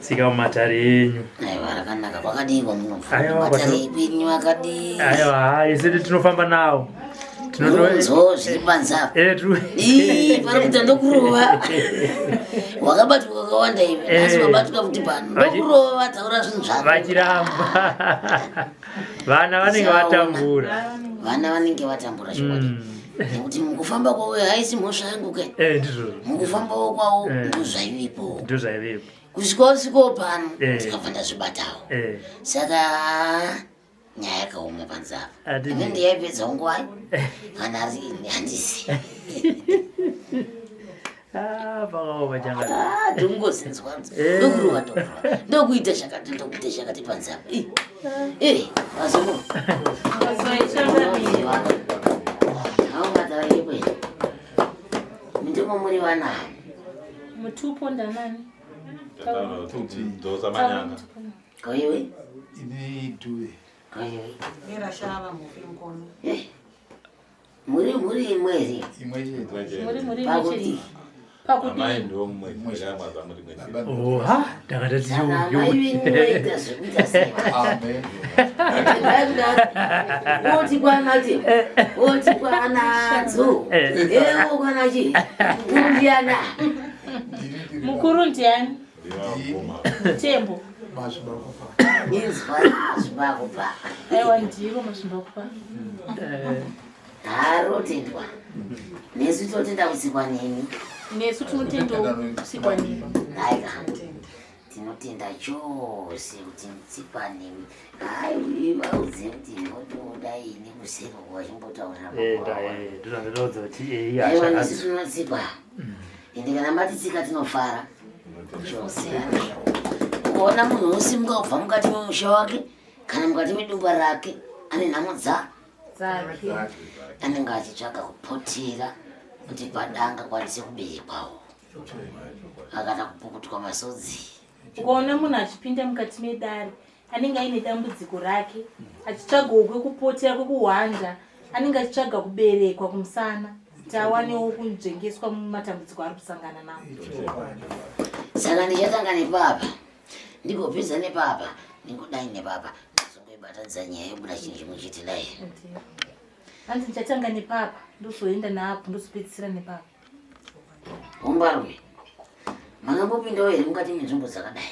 Tsika mumatare enyu. Aiwa rakanaka kwakadii kwamunobva? Aiwa, Matare kwatino- enyu akadii? Aiwa, haa, isu tinofamba nawo. Ndonzwawo zviri panze apa. Eh, tru- Ii, pari kuita ndokurova. Wakabatwa kakawanda iwe. Nhasi Eh. wabatwa futi pano. Vachi- Ndokurova taura zvinhu zvako. Vachiramba. Vana vanenge Tichaona. vatambura. Vana vanenge vatambura chokwadi. Nekuti mukufamba kwavo haisi mhosva yangu ke. Eh, ndizvozvo. Mukufambawo kwavo Eh. ndozvaivepo. Ndozvaivepo. Kusvika wasvikawo pano Eh. ndikabva ndazvibatawo. Eh. Saka nyaya yakaoma panze apa. Adini. Inenge ndiyaipedza nguwai kana ari ini handisi. Ah, pakaoma changa. Ah, ndingozinzwa Eh. ndokurova ndokurova ndokuita chakati ndokuita chakati panze apa. Ih, eh, mazumu. Aungataurepo here? Ndimo muri vanani? Mutupo ndanani? Dzosa manyanga. Koiwe? Ini Dube. Koiwe? Mirashava mufi mukono. Eh, muri mhuri imwe here? Imwe chete. Muri muri imwe Pakudii? chete. Pakudii? Amai ndiwo mumwe chete muri mumwe chete. Oh, ha, ndakatati Saka amai venyu vaita zvekuita sei? Amen. Oti kwana te, oti kwanadzo, ewo kwana chi, ndiana. Mukuru ndiani? Ndivaguma. Mutembo. Mazvimbakupa. Inzwa mazvimbakupa. Aiwa ndiro mazvimbakupa. Harotendwa. Nesu totenda kutsikwa nemi. Nesu tinotendawo kusikwa nemi. Aika. Tinotenda chose kuti mutsikwa nemi. Hai, vaudze kuti votoda ini kuseko kwachimbotaura. Eh, ndozvandinoudza kuti eh, Aiwa hasha nesu tinotsikwa. Ende kana matitsika tinofara. Chose. Ukaona munhu osimuka kubva mukati memusha wake kana mukati medumba rake ane nhamo dza Dzake. anenge achitsvaga kupotera kuti padanga kwanise kuberekwawo akada kupukutwa masodzi. Ukaona munhu achipinda mukati medare anenge aine dambudziko rake achitsvagawo kwekupotera kwekuhwanda anenge achitsvaga kuberekwa kumusana kuti awanewo kunzvengeswa mumatambudziko ari kusangana nawo. Saka ndichatanga nepapa ndigopedza nepapa ndingodai nepapa ndozongoibatanidza nyaya yobuda chinhu chimwe chete dai. Ndiyo. Hanzi ndichatanga nepapa ndozoenda naapo ndozopedzisira nepapa. Hombarume, makambopindawo here mukati menzvimbo dzakadai?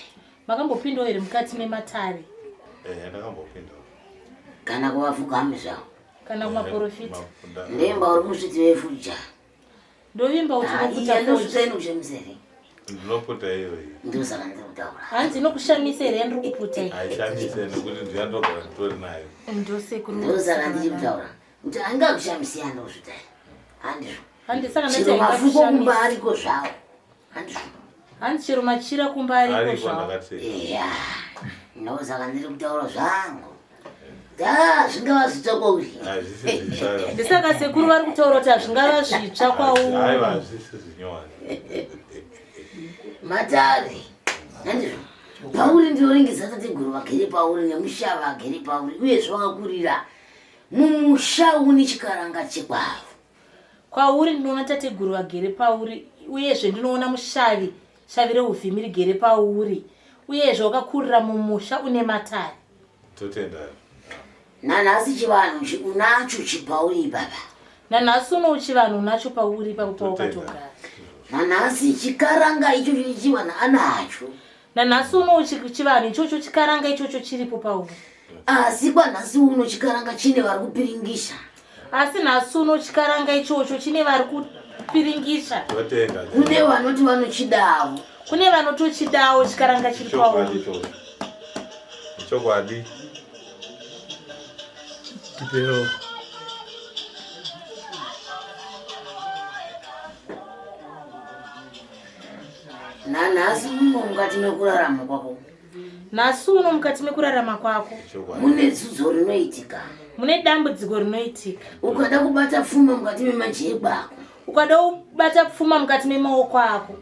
Makambopindawo here mukati mematare? Eh, ndakambopinda. Kana kuvafugami zvavo? Kana kumaporofita? Ndemba uri musvitsi wefuja. Ndovimba kuti unoputa Iya fodya. ndosvitsa inokushamisa here? Ndinoputa iyo iyi. Ndosaka ndiri kutaura. Hanzi inokushamisa here yandiri kuputa iyi? Haishamise nekuti ndiyo ndogara nditori nayo. Ndosekuru. Ndosaka ndiri kutaura kuti angakushamisi yandosvitsa iyi. Handizvo. Handi saka ndati Chero mafuko kumba haingakushamisi. ariko zvawo. Handizvo. Hanzi chero machira kumba ariko Ariko zvawo. ndakatsenga. Iya. Ndosaka ndiri kutaura zvangu. Da, zvingava zvitsva kwauri. Hazvisi zvitsva. Ndisaka sekuru vari kutaura kuti hazvingava zvitsva Aiwa kwauri. hazvisi zvinyowani. Matare. Handizvo. Pauri ndinoringisa tateguru vagere pauri nemusha vagere pauri uyezve vakakurira mumusha une chikaranga chekwavo. Kwauri ndinoona tateguru vagere pauri uyezve ndinoona mushavi shavi reuvhimi rigere pauri uyezve wakakurira mumusha une matare. Totenda. Nanhasi chivanhu unacho chipauri ipapa. Nanhasi uno chivanhu unacho pauri ipapo pawakatogara. Nanhasi chikaranga ichocho chivanhu anacho. Nanhasi uno chivanhu ichocho chikaranga ichocho chiripo pauri. Asi kwanhasi uno chikaranga chine vari kupiringisha. Asi nhasi uno chikaranga ichocho chine vari kupiringisha. Totenda. Kune vanoti vanochidawo. Kune vanotochidawo chikaranga chiri Chokwadi pauri. ichocho. Chokwadi. Tipero. Nanhasi uno mukati mekurarama kwako. Nhasi uno mukati mekurarama kwako. Chokwadi. Mune dzudzo rinoitika. Mune dambudziko rinoitika. Ukada kubata pfuma mukati memajeko ako. Ukada kubata pfuma mukati memaoko ako.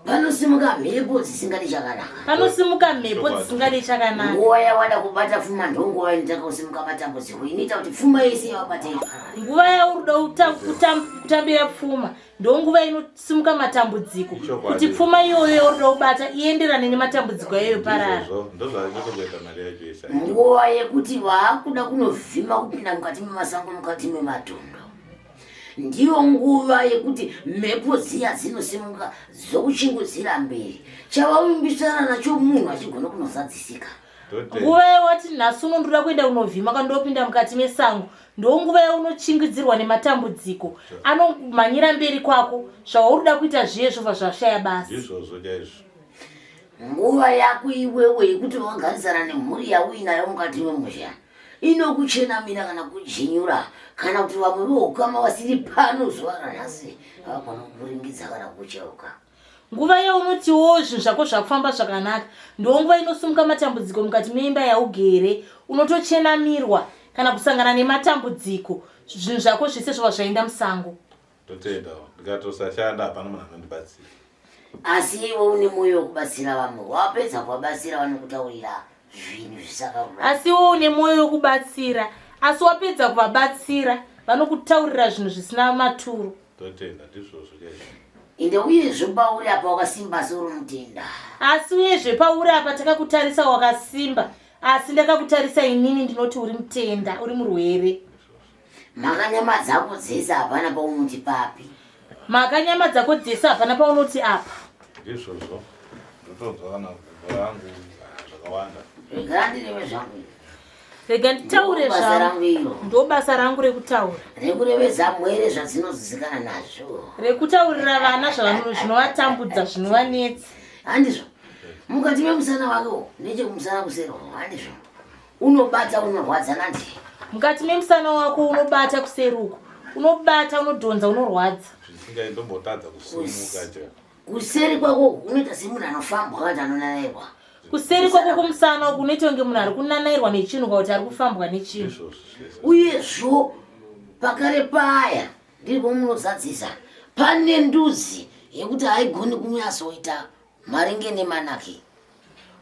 Panosimuka mhepo dzisingadi chakanaka. Panosimuka mhepo dzisingadi chakanaka. Nguva yawada kubata pfuma ndonguva inotanga kusimuka matambudziko inoita kuti pfuma yese yawabata iparare. Nguva yauri kuda kutambira pfuma ndonguva inosimuka matambudziko kuti pfuma iyoyo yauri kuda kubata ienderane nematambudziko ayoyo parara. Nguva yekuti vaakuda kunovhima kupinda mukati memasango mukati mematundu. Ndiyo nguva yekuti mhepo dziya dzinosimuka dzokuchingudzira mberi. Chavavimbisana nacho munhu achigona kunozadzisika. Nguva yawati nhasi uno ndoda kuenda kunovhima kandopinda mukati mesango ndonguva yaunochingidzirwa nematambudziko anomhanyira mberi kwako zvauri kuda kuita zviye zvobva zvashaya basa. Ndizvozvo chaizvo. Nguva yako iwewe yekuti wagarisana nemhuri yauinayo mukati memusha inokuchenamira kana kujinyura kana kuti vamwe veukama vasiri pano zuva ranhasi havagona kukuringidza kana kukucheuka. Nguva yaunotiwo zvinhu zvako zvakufamba zvakanaka ndonguva inosumuka matambudziko mukati meimba yaugere unotochenamirwa kana kusangana nematambudziko zvinhu zvako zvese zvova zvaenda musango. Totenda ndikatosashanda hapana munhu anondibatsira. Asi iwe une mwoyo wekubatsira vamwe wapedza kuvabatsira vanokutaurira zvinhu zvisakarurama. Asi iwe une mwoyo wekubatsira asi wapedza kuvabatsira vanokutaurira zvinhu zvisina maturo. Totenda ndizvozvo chaizvo. Ende uyezve pauri apa wakasimba asi uri mutenda. Asi uyezve pauri apa takakutarisa wakasimba asi ndakakutarisa inini ndinoti uri mutenda uri murwere. Mhaka nyama dzako dzese hapana paunoti papi. Mhaka nyama dzako dzese hapana paunoti apa. Ndizvozvo ndotonzwa kana gumbo rangu zvakawanda. Rega ndireve zvangu. Rega nditaure zvangu. Ndo basa rangu rekutaura. Rekurevedza mwere zvadzinozizikanwa nazvo. Rekutaurira vana zvinovatambudza zvinovanetsa. Handizvo. Mukati memusana wake nechekumusana kuseri handizvo. Unobata unorwadza nandi. Mukati memusana wako unobata kuseri uko. Unobata unodhonza unorwadza. Zvisingaindombotadza kusimuka cha. Kuseri kwako unoita semunhu anofambwa kana anonanairwa. Kuseri kwako kumusana uku unoita kunge munhu ari kunanairwa nechinhu kana kuti ari kufambwa nechinhu. Uyezvo pakare paya ndiripo munozadzisa pane ndudzi yekuti haigoni kunyatsoita maringe nemanaki.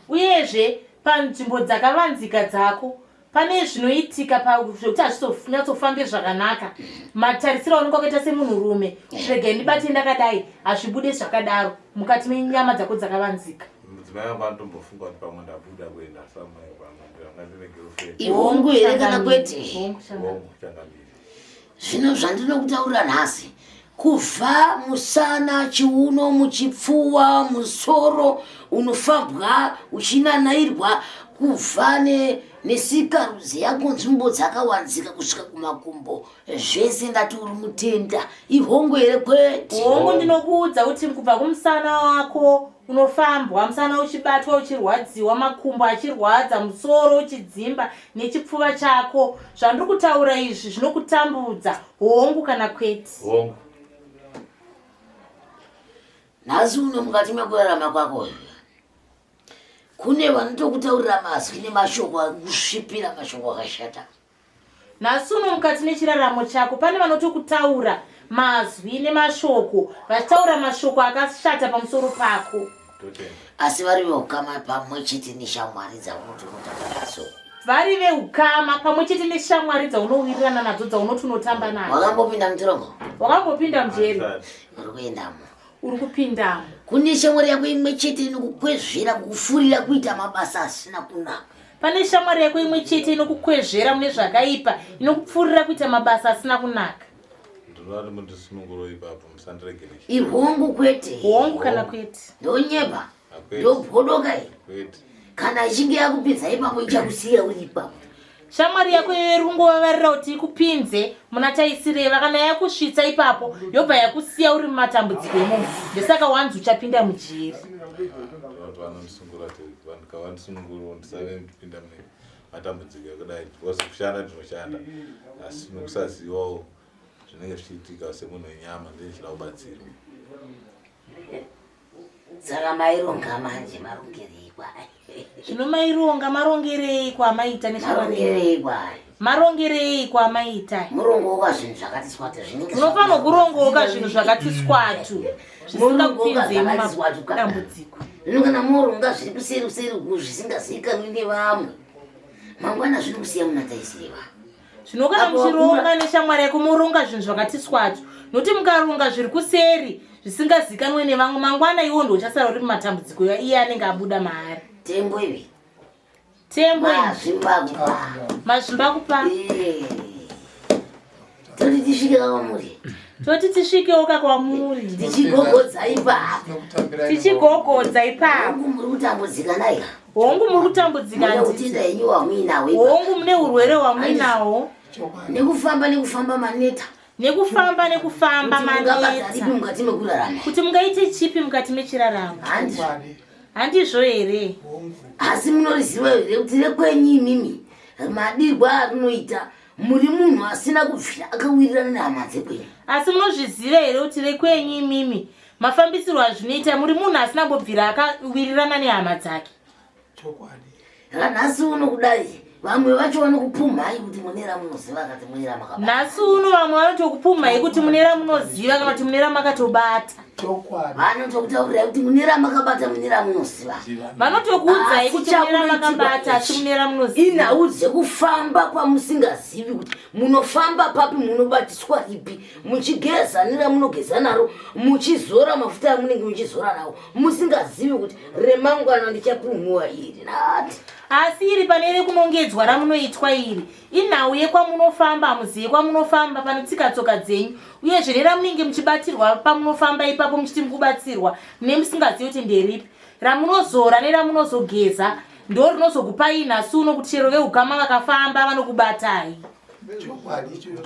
Uyezve panzvimbo dzakavanzika dzako pane zvinoitika zvekuti hazvizonyatsofambe zvakanaka. Matarisiro aunenge wakaita semunhurume, regai ndibate ndakadai, hazvibude zvakadaro mukati menyama dzako dzakavanzika. Mudzimai wangu anotombofunga kuti pamwe ndabuda kuenda somewhere pamwe ndanga ndine girlfriend. Ihongu here kana kwete? Hongu, changamire. Hongu, changamire. Zvino zvandinokutaurira nhasi kubva musana chiuno muchipfuwa musoro unofambwa uchinanairwa kubva nesikarudzi yako nzvimbo dzakawanzika kusvika kumakumbo zvese ndati uri mutenda ihongo here kwete hongu ndinokuudza kuti kubva kumusana wako unofambwa musana uchibatwa uchirwadziwa makumbo achirwadza musoro uchidzimba nechipfuva chako zvandiri kutaura izvi zvinokutambudza hongu kana kwete hongu nhasi uno mukati mekurarama kwako kune vanotokutaurira mazwi nemashoko akusvipira mashoko akashata Nhasi uno mukati mechiraramo chako pane vanotokutaura mazwi nemashoko vachitaura mashoko akashata pamusoro pako. Asi vari veukama pamwe chete neshamwari dzaunoti unotamba nadzo. Vari veukama pamwe chete neshamwari dzaunowirirana nadzo dzaunoti unotamba nadzo. Wakambopinda mutorongo? Wakambopinda mujeri? Uri kuendamo. Uri kupindamo. Kune shamwari yako imwe chete inokukwezvera kukufurira kuita mabasa asina kunaka. Pane shamwari yako imwe chete inokukwezvera mune zvakaipa, inokupfurira kuita mabasa asina kunaka. Ndinoda kuti mundisunungure ipapo musandiregere. Ihongu kwete. Hongu kana kwete. Ndonyepa. Ndobhodoka iyi. Kwete. Kana ichinge yakupinza ipapo ichakusiya uri ipapo. Shamwari yako iyoyo iri kungovavarira kuti ikupinze muna taisireva kana yakusvitsa ipapo yobva yakusiya uri mumatambudziko imomo ndosaka wanzi uchapinda mujeri. Vanondisunungura vandisunungura ndisave ndipinda mune matambudziko ekudai because kushanda ndinoshanda asi nokusazivawo zvinenge zvichiitika semunhu wenyama ndinenge ndichida kubatsirwa. Saka maironga manje marongerei kwai? Zvino maironga marongerei kwamaita neshamwari? Marongerei kwai? Marongerei kwamaita? Murongoka zvinhu zvakati swatu zvinenge Munofanira kurongoka zvinhu zvakati swatu Murongoka zvisingakupinzei zvakati swatu kana. mumadambudziko. Zvino kana moronga zviri kuseri kuseri uku zvisingazivikanwi nevamwe, mangwana zvinokusiya muna taisireva. Zvino kana Apo muchironga wakura- neshamwari yako moronga zvinhu zvakati swatu, nokuti mukaronga zviri kuseri zvisingazikanwe nevamwe, mangwana iwo ndo uchasara uri mumatambudziko iye anenge abuda maari. Tembo ivi. Tembo iyi, Mazvimba kupa. Mazvimba kupa. Eh. Toti tisvike kwamuri. Toti tisvikewo ka kwamuri. Tichigogodza ipapo. Tinokutambirai. Tichigogodza ipapo. Hongu muri kutambudzika naika. Hongu muri kutambudzika Mune handiti. utenda henyu hwamuinawo ipapo. Hongu mune urwere hwamuinawo. Chokwadi. Nekufamba nekufamba maneta. Nekufamba nekufamba Kuti mungabata ripi maneta. mukati mekurarama. Kuti mungaite chipi mukati mechiraramo? Handizvo. Chokwadi. Handizvo here? Hongu. Asi munoriziva here kuti rekwenyu imimi madirwa arinoita muri munhu asina kubvira akawirirana nehama dzekwenyu? Asi munozviziva here kuti rekwenyu imimi mafambisirwo azvinoita muri munhu asina kumbobvira akawirirana nehama dzake? Chokwadi. Ranhasi uno kudai vamwe vacho vanokupumhai kuti mune ramunoziva kati mune ramakabata. Nhasi uno vamwe vanotokupumhai kuti mune ramunoziva kana kuti mune ramakatobata. Chokwadi. Vanotokutaurirai kuti mune ramakabata mune ramunoziva. Vanotokuudzai Asi kuti mune ramakabata chamunoitirwa asi mune ramunoziva. Inhau dzekufamba kwamusingazivi kuti munofamba papi, munobatiswa ripi, muchigeza neramunogeza naro, muchizora mafuta amunenge muchizora nawo, musingazivi kuti remangwana ndichapumhiwa iri nati. Asi iri pane rekunongedzwa ramunoitwa iri inhau yekwamunofamba, hamuzive kwamunofamba panotsika tsoka dzenyu, uyezve neramunenge muchibatirwa pamunofamba ipapo muchiti mukubatsirwa mune musingazivi kuti nderipi ramunozora neramunozogeza ndo rinozokupai nhasi uno kuti chero veukama vakafamba vanokubatai. Chokwadi ichocho.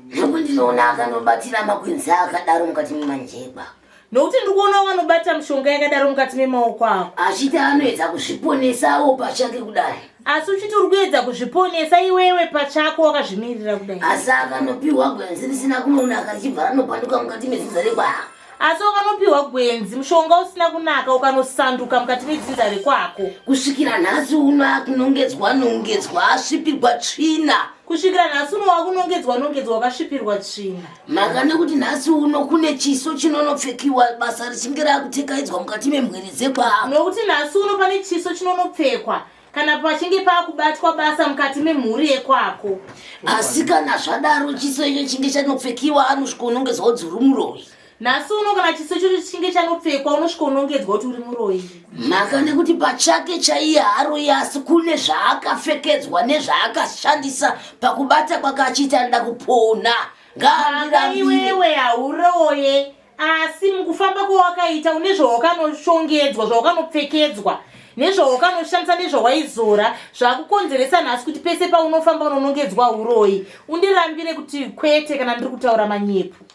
Nekuti ndinoona akanobatira makwenzi akadaro mukati memanjegwa. Nokuti ndiri kuona vanobata mishonga yakadaro mukati memaoko ako. Achiti anoedza kuzviponesawo pachake kudai. Asi uchiti uri kuedza kuzviponesa iwewe pachako wakazvimirira kudai. Asi akanopiwa gwenzi risina kunonaka richibva ranopanduka mukati medzinza rekwako. Asi wakanopiwa gwenzi mushonga usina kunaka ukanosanduka mukati medzinza rekwako. Kusvikira nhasi uno akunongedzwa nongedzwa asvipirwa tsvina. Kusvikira nhasi uno wakunongedzwa nongedzwa wakasvipirwa tsvina. Mhaka nekuti nhasi uno kune chiso chinonopfekiwa basa richinge rakutekaidzwa mukati memhwere dzekwako. Nokuti nhasi uno pane chiso chinonopfekwa kana pachinge paakubatwa basa mukati memhuri yekwako. Asi kana zvadaro chiso icho chinge chanopfekiwa anosvika unongedzwa kuti uri muroyi. Nhasi uno kana chiso ichocho chinge chanopfekwa unosvika unongedzwa kuti uri muroyi. Mhaka nekuti pachake chaiye haroyi, asi kune zvaakapfekedzwa nezvaakashandisa pakubata kwake achiita anoda kupona. Mhaka Ngaandirambire. iwewe hauroye, asi mukufamba kwawakaita une zvawakanoshongedzwa, zvawakanopfekedzwa nezvawakanoshandisa nezvawaizora zvakukonzeresa nhasi kuti pese paunofamba unonongedzwa uroyi. Undirambire kuti kwete kana ndiri kutaura manyepo.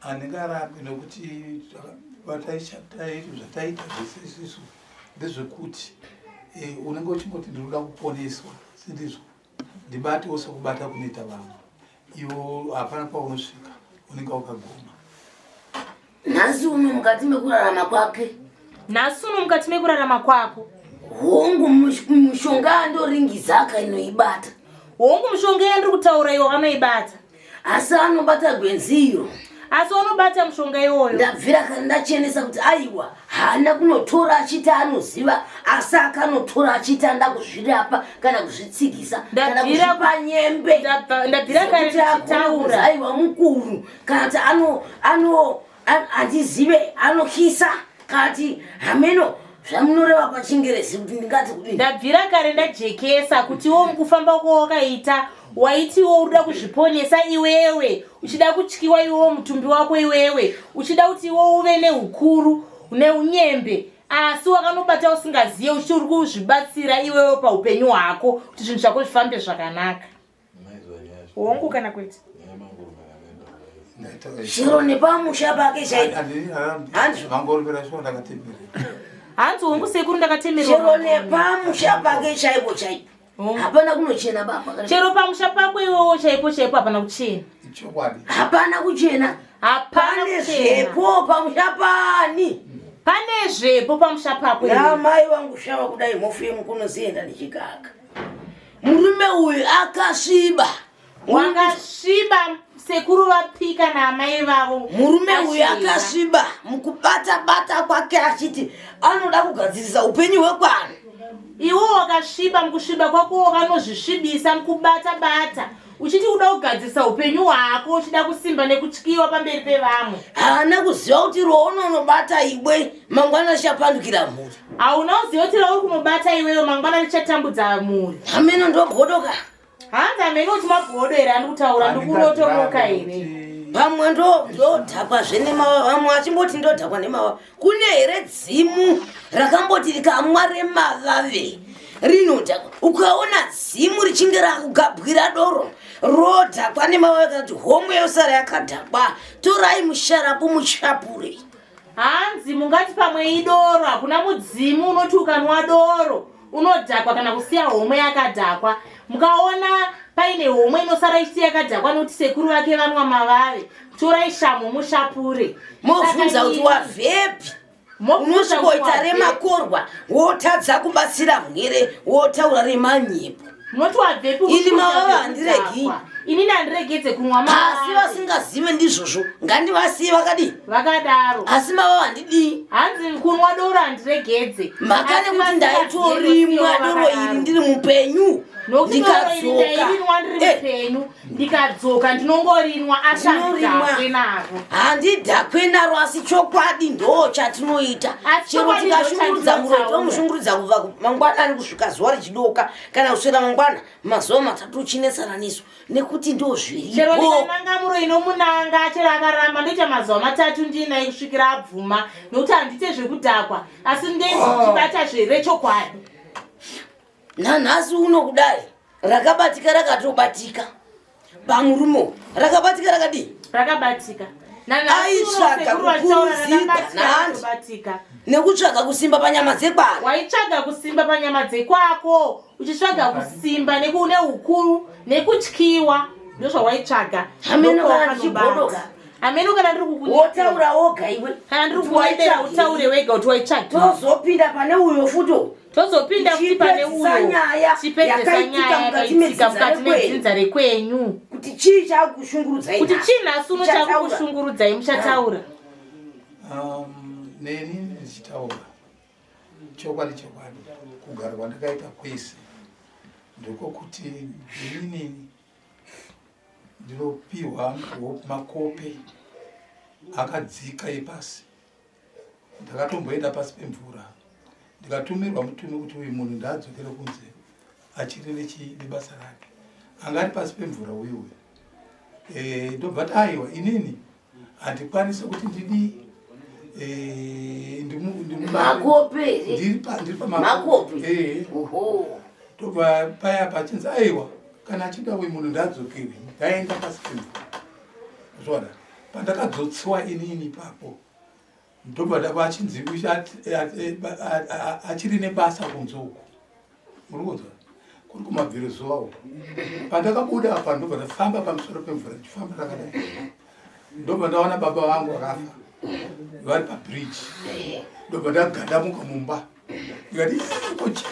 Handingarambi nokuti zvataita zvese isusu ndezvekuti unenge uchingoti ndinoda kuponeswa, sindizvo ndibatewo sekubata kunoita vamwe. Iwo hapana paunosvika, unenge wakaguma. Nhasi uno mukati mekurarama kwake. Nhasi uno mukati mekurarama kwako. Hongu mushonga andoringiza akainoibata. Hongu mushonga yandiri kutaura iwo anoibata. Asi anobata gwenzi iro. Asi anobata mushonga iwoyo. Ndabvira kana ndachenesa kuti aiwa haana kunotora achiti anoziva, asi akanotora achiti anoda kuzvirapa kana kuzvitsigisa kana kuzvipa nyembe. Ndabvira kare Sekuti agone ndichitaura. kunzi aiwa mukuru kana kuti handizive anotyisa kana kuti hameno zvamunoreva pachingerezi kuti ndingati kudini. Ndabvira kare ndajekesa kuti iwo mukufamba kwawakaita waitiwo urikuda kuzviponesa iwewe, uchida kutyiwa iwewo mutumbi wako iwewe, uchida kuti iwo uve neukuru neunyembe, asi wakanobata usingaziye uchiti uri kuzvibatsira iwewe paupenyu hwako kuti zvinhu zvako zvifambe zvakanaka. Hongu kana kwete? Chero nepamusha pake chaipo. Handizvo. Mangoromera shuwa ndakatemerera. Hanzi hongu sekuru ndakatemerwa. Chero nepamusha pake chaipo chaipo. Hongu. Hapana kunochena baba. Chero pamusha pako iwewo chaipo chaipo hapana kuchena. Chokwadi. Hapana kuchena. Hapana Pane kuchena. zvepo pamusha pani. Pane zvepo pamusha pako iwewe. Namai vangu shava kudai mhofu yemukono zienda nechikaka. Murume uyu akasviba. Wakasviba sekuru vapika naamai vavo. Murume uyu akasviba mukubata bata kwake achiti anoda kugadzirisa upenyu hwekwanu. Iwe wakasviba mukusviba kwako wakanozvisvibisa mukubata bata uchiti uda kugadzirisa upenyu hwako uchida kusimba nekutyiwa pamberi pevamwe. Haana kuziva kuti rounonobata ibwe mangwana richapandukira mhuri. Hauna kuziva kuti rauri kunobata iwewe mangwana richatambudza mhuri. Hameno ndogodoka. Hanzi hameno kuti magodo here andikutaura ndikurotoroka here. Pamwe ndodhakwa zvenemava vamwe achimboti ndodhakwa nemava. Kune here dzimu rakamboti rikamwa remavave rinodhakwa? Ukaona dzimu richinge rakugabwira doro rodhakwa nemavave kana kuti homwe yosara yakadhakwa, torai musharapu muchapure. Hanzi mungati pamwe idoro, hakuna mudzimu unoti ukanwa doro unodhakwa kana kusiya homwe yakadhakwa. Mukaona paine homwe inosara ichiti yakadhakwa nokuti sekuru vake vanwa mavave, torai shamhu mushapure. Mobvunza kuti wavhepi? Unosvikoita remakorwa wotadza kubatsira mhwere wotaura remanyepo. Munoti wabvepi? Ini mavava handiregi. Inini handiregedze kunwa mavava. Asi vasingazive ndizvozvo ngandivasiye vakadii? Vakadaro. Asi mavava handidii. Hanzi kunwa doro handiregedze. Mhaka nekuti ndaitorimwa doro iri ndiri mupenyu. Ndikadzoka. Ndairinwa ndiri eh. mupenyu. Ndikadzoka ndinongorinwa asi handidhakwe naro. Handidhakwe naro asi chokwadi ndo chatinoita. Chero tikashungurudza muroyi tomushungurudza kubva mangwanani kusvika zuva richidoka kana kuswera mangwana mazuva matatu uchinetsana nesu nekuti ndo zviripo. Chero ndikananga muroyi nomunanga chero akaramba ndoita mazuva matatu ndinaye kusvikira abvuma nokuti handiite zvekudhakwa asi ndechibata zverechokwadi. Nanhasi uno kudai rakabatika rakatobatika pamurume rakabatika rakadii rakabatika aitsvaga kukurudzika nahandi nekutsvaga kusimba panyama dzekwako waitsvaga kusimba panyama dzekwako uchitsvaga kusimba neukuru nekutyiwa ndozvawaitsvaga hameno kana ndichigodoka hameno kana ndiri kukuwotaura woga iwe kana ndiri kukuendera utaure wega kuti waitsvaga tozopinda pane uyo futo tozopinda futi pane uyo chipedzisa nyaya yakaitika mukati medzinza rekwenyu kuti chii chakushungurudzai kuti chii nhasi uno chakukushungurudzai muchataura um, neni ndichitaura chokwadi chokwadi kugara kwandakaita kwese ndikokuti inini ndinopiwa makope akadzika epasi Ndakatomboenda pasi pemvura ndikatumirwa mutume kuti uyu munhu ndaadzokere kunze achiri nebasa rake anga ari pasi pemvura uyu uyu eh, ndobva ti aiwa inini handikwanise kuti ndidii eh, ndiri pamakope eh. ndobva paya pachinzi aiwa kana achida uyu munhu ndaadzokere ndaenda pasi pemvura zvoona pandakadzotsiwa inini ipapo Ndobva ndava achinzi achiri nebasa kunze uku. Muri kunzwa? Kuri kumabviro zuva uku. Pandakabuda apa ndobva ndafamba pamusoro pemvura ndichifamba ndakadai. Ndobva ndaona baba vangu vakafa vari pabridge. Ndobva ndagadamuka mumba. Ndikati ko chii?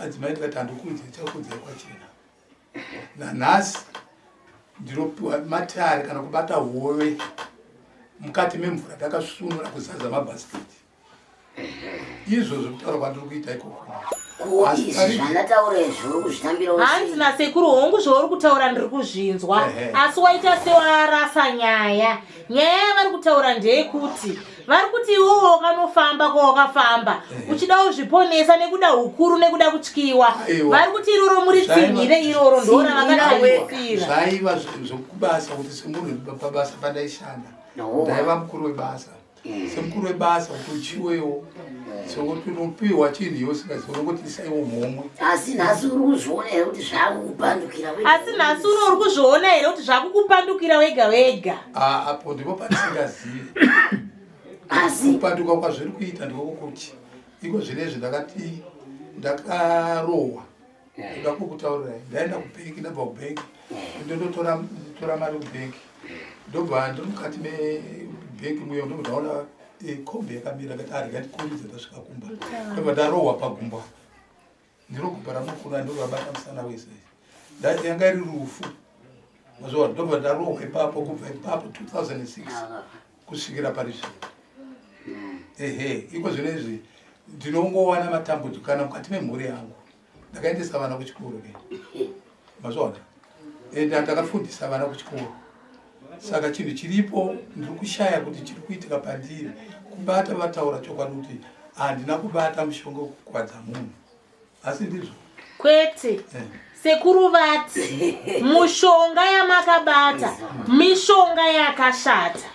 Adzimai ndikati handikuudzei chakuudzai kwachena. Nanhasi ndinopiwa matare kana kubata hove mukati memvura ndakasvinura kuzaza mabhasiketi izvozvo kutaura kwandiri kuita ikoko. Ko izvi zvandataura izvi uri kuzvitambira hanzi nasekuru hongu zvauri kutaura ndiri kuzvinzwa asi waita sewarasa nyaya nyaya yavari kutaura ndeyekuti vari kuti iwowo wakanofamba kwawakafamba uchida kuzviponesa nekuda ukuru nekuda kutyiwa vari kuti iroro muri tsinhire iroro ndoravakatarisira zvaiva zvekubasa kuti semunhu pabasa pandaishanda ndaiva mukuru webasa mm. semukuru webasa kuti uchiwewo sokuti unopiwa chinhu iwe usingazivi unongoti isaiwo mhomwe asi nhasi uri kuzviona here kuti zvakukupandukira asi nhasi uno uri kuzviona here kuti zvakukupandukira wega wega ah, apo ndipo pandisingazivi asi kupanduka kwazviri kuita ndiko kuti iko zvinezvi ndakati ndakarohwa ndoda kukutaurirai ndaenda kubhenki ndabva kubhenki ndondotora tora mari kubhenki ndobva ndiri mukati mebhenki muyo ndobva ndaona eh, kombi yakamira ndati arega ah, ndikurudze ndasvika kumba ndobva ndarohwa pagumbo apa. Ndiro gupa ramukuru ndiro rabata musana wese. Ndati yanga iri rufu. Mazviona ndobva ndarohwa ipapo kubva ipapo 2006 kusvikira pari zvino. Ehe, iko zvino izvi ndinongowana matambudziko kana mukati memhuri yangu. Ndakaendesa vana kuchikoro ke. Mazviona? Ende ndakafundisa vana kuchikoro. Saka chinhu chiripo ndiri kushaya kuti chiri kuitika pandiri kubata vataura chokwadi kuti handina kubata mushonga wekukuvadza munhu asi ndizvo kwete eh. Sekuru vati mushonga yamakabata mishonga yakashata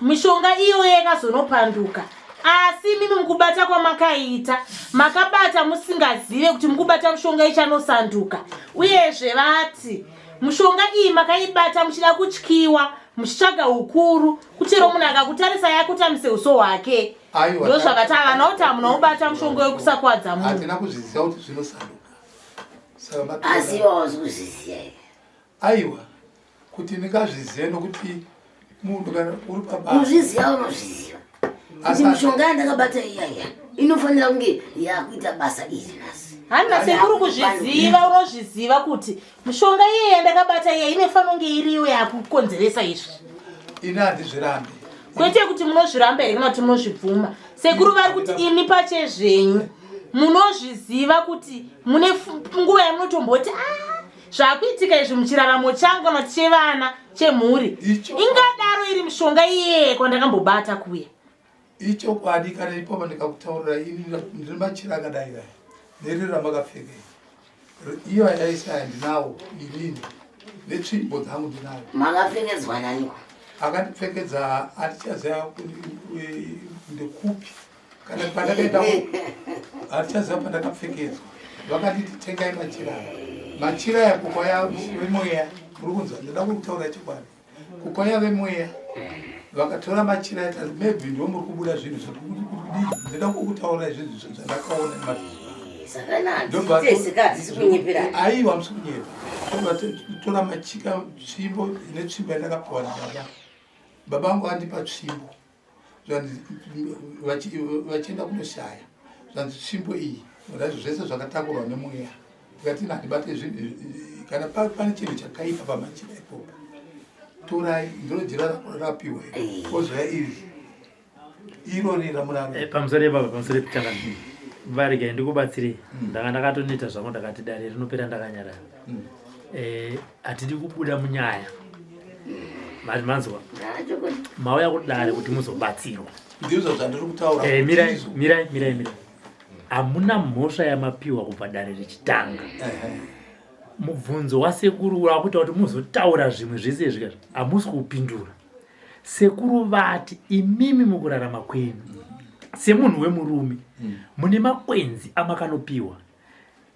mishonga iyoyo yakazonopanduka asi imimi mukubata kwamakaita makabata musingazive kuti mukubata mushonga ichanosanduka uyezve vati mushonga iyi makaibata muchida kutyiwa muchitsvaga ukuru kuchero munhu akakutarisa yakutamise uso hwake ndozvavati havana kuti hamuna kubata mushonga wekusakwadza munhu hatina kuzviziva kuti zvinosanduka asi iwe hauzi kuzviziva here aiwa kuti ndingazvizive nokuti munhu kana uri pabasa kuzviziva unozviziva kuti mishonga yandakabata iyaya inofanira kunge yakuita basa iri nhasi hanna sekuru kuzviziva unozviziva kuti mishonga iye yandakabata iya inofanira kunge iriyo yakukonzeresa izvi ini handizvirambi kwete kuti munozviramba here kana kuti munozvibvuma sekuru vari kuti imi pachezvenyu munozviziva kuti mune nguva yamunotomboti ah, zvakuitika izvi muchiraramo changu kana kuti chevana chemhuri ingadaro iri mishonga iyeye kwandakambobata kuya Ichokwadi kana ipapo ndikakutaurira ini ndine machira akadai dai neriri ramakapfeka iyo yaisa handinawo inini netsvimbo dzangu ndinayo. Makapfekedzwa naniko? Akandipfekedza handichaziva ndekupi kana pandakaenda handichaziva pandakapfekedzwa vakanditi tengai machira aya machira aya kukwaya vemweya muri kunzwa ndinoda kutaura chokwadi kukwaya vemweya vakatora machira aya maybe ndiwo muri kubuda zvinhu zvakudii ndinoda kukutaura izvi zvandakaona aiwa musi kunyepa ndobva tora machika tsvimbo netsvimbo yandakapiwa nababa baba vangu vandipa tsvimbo vachienda kunoshaya zvanzi tsvimbo iyi razvo zvese zvakatakurwa nemweya ndikati ini handibate zvinhu kana pane chinhu chakaipa pamachira ipopo torai ndiro jira rapiwa ozoya iri irori ramunaro eh, pamusoro ipapa pamusoro epitanga varegai ndikubatsirei mm. ndanga ndakatoneta zvangu ndakati dare rinopera ndakanyarara mm. eh, hatidi kubuda munyaya mati manzwa mauya kudare kuti muzobatsirwa ndizvo zvandiri kutaura eh, mirai mirai mirai mirai hamuna mhosva yamapiwa kubva dare richitanga mubvunzo wasekuru wakuita kuti muzotaura zvimwe zvese izvi hamusi kuupindura Sekuru vati imimi mukurarama kwenyu semunhu wemurume mune makwenzi amakanopiwa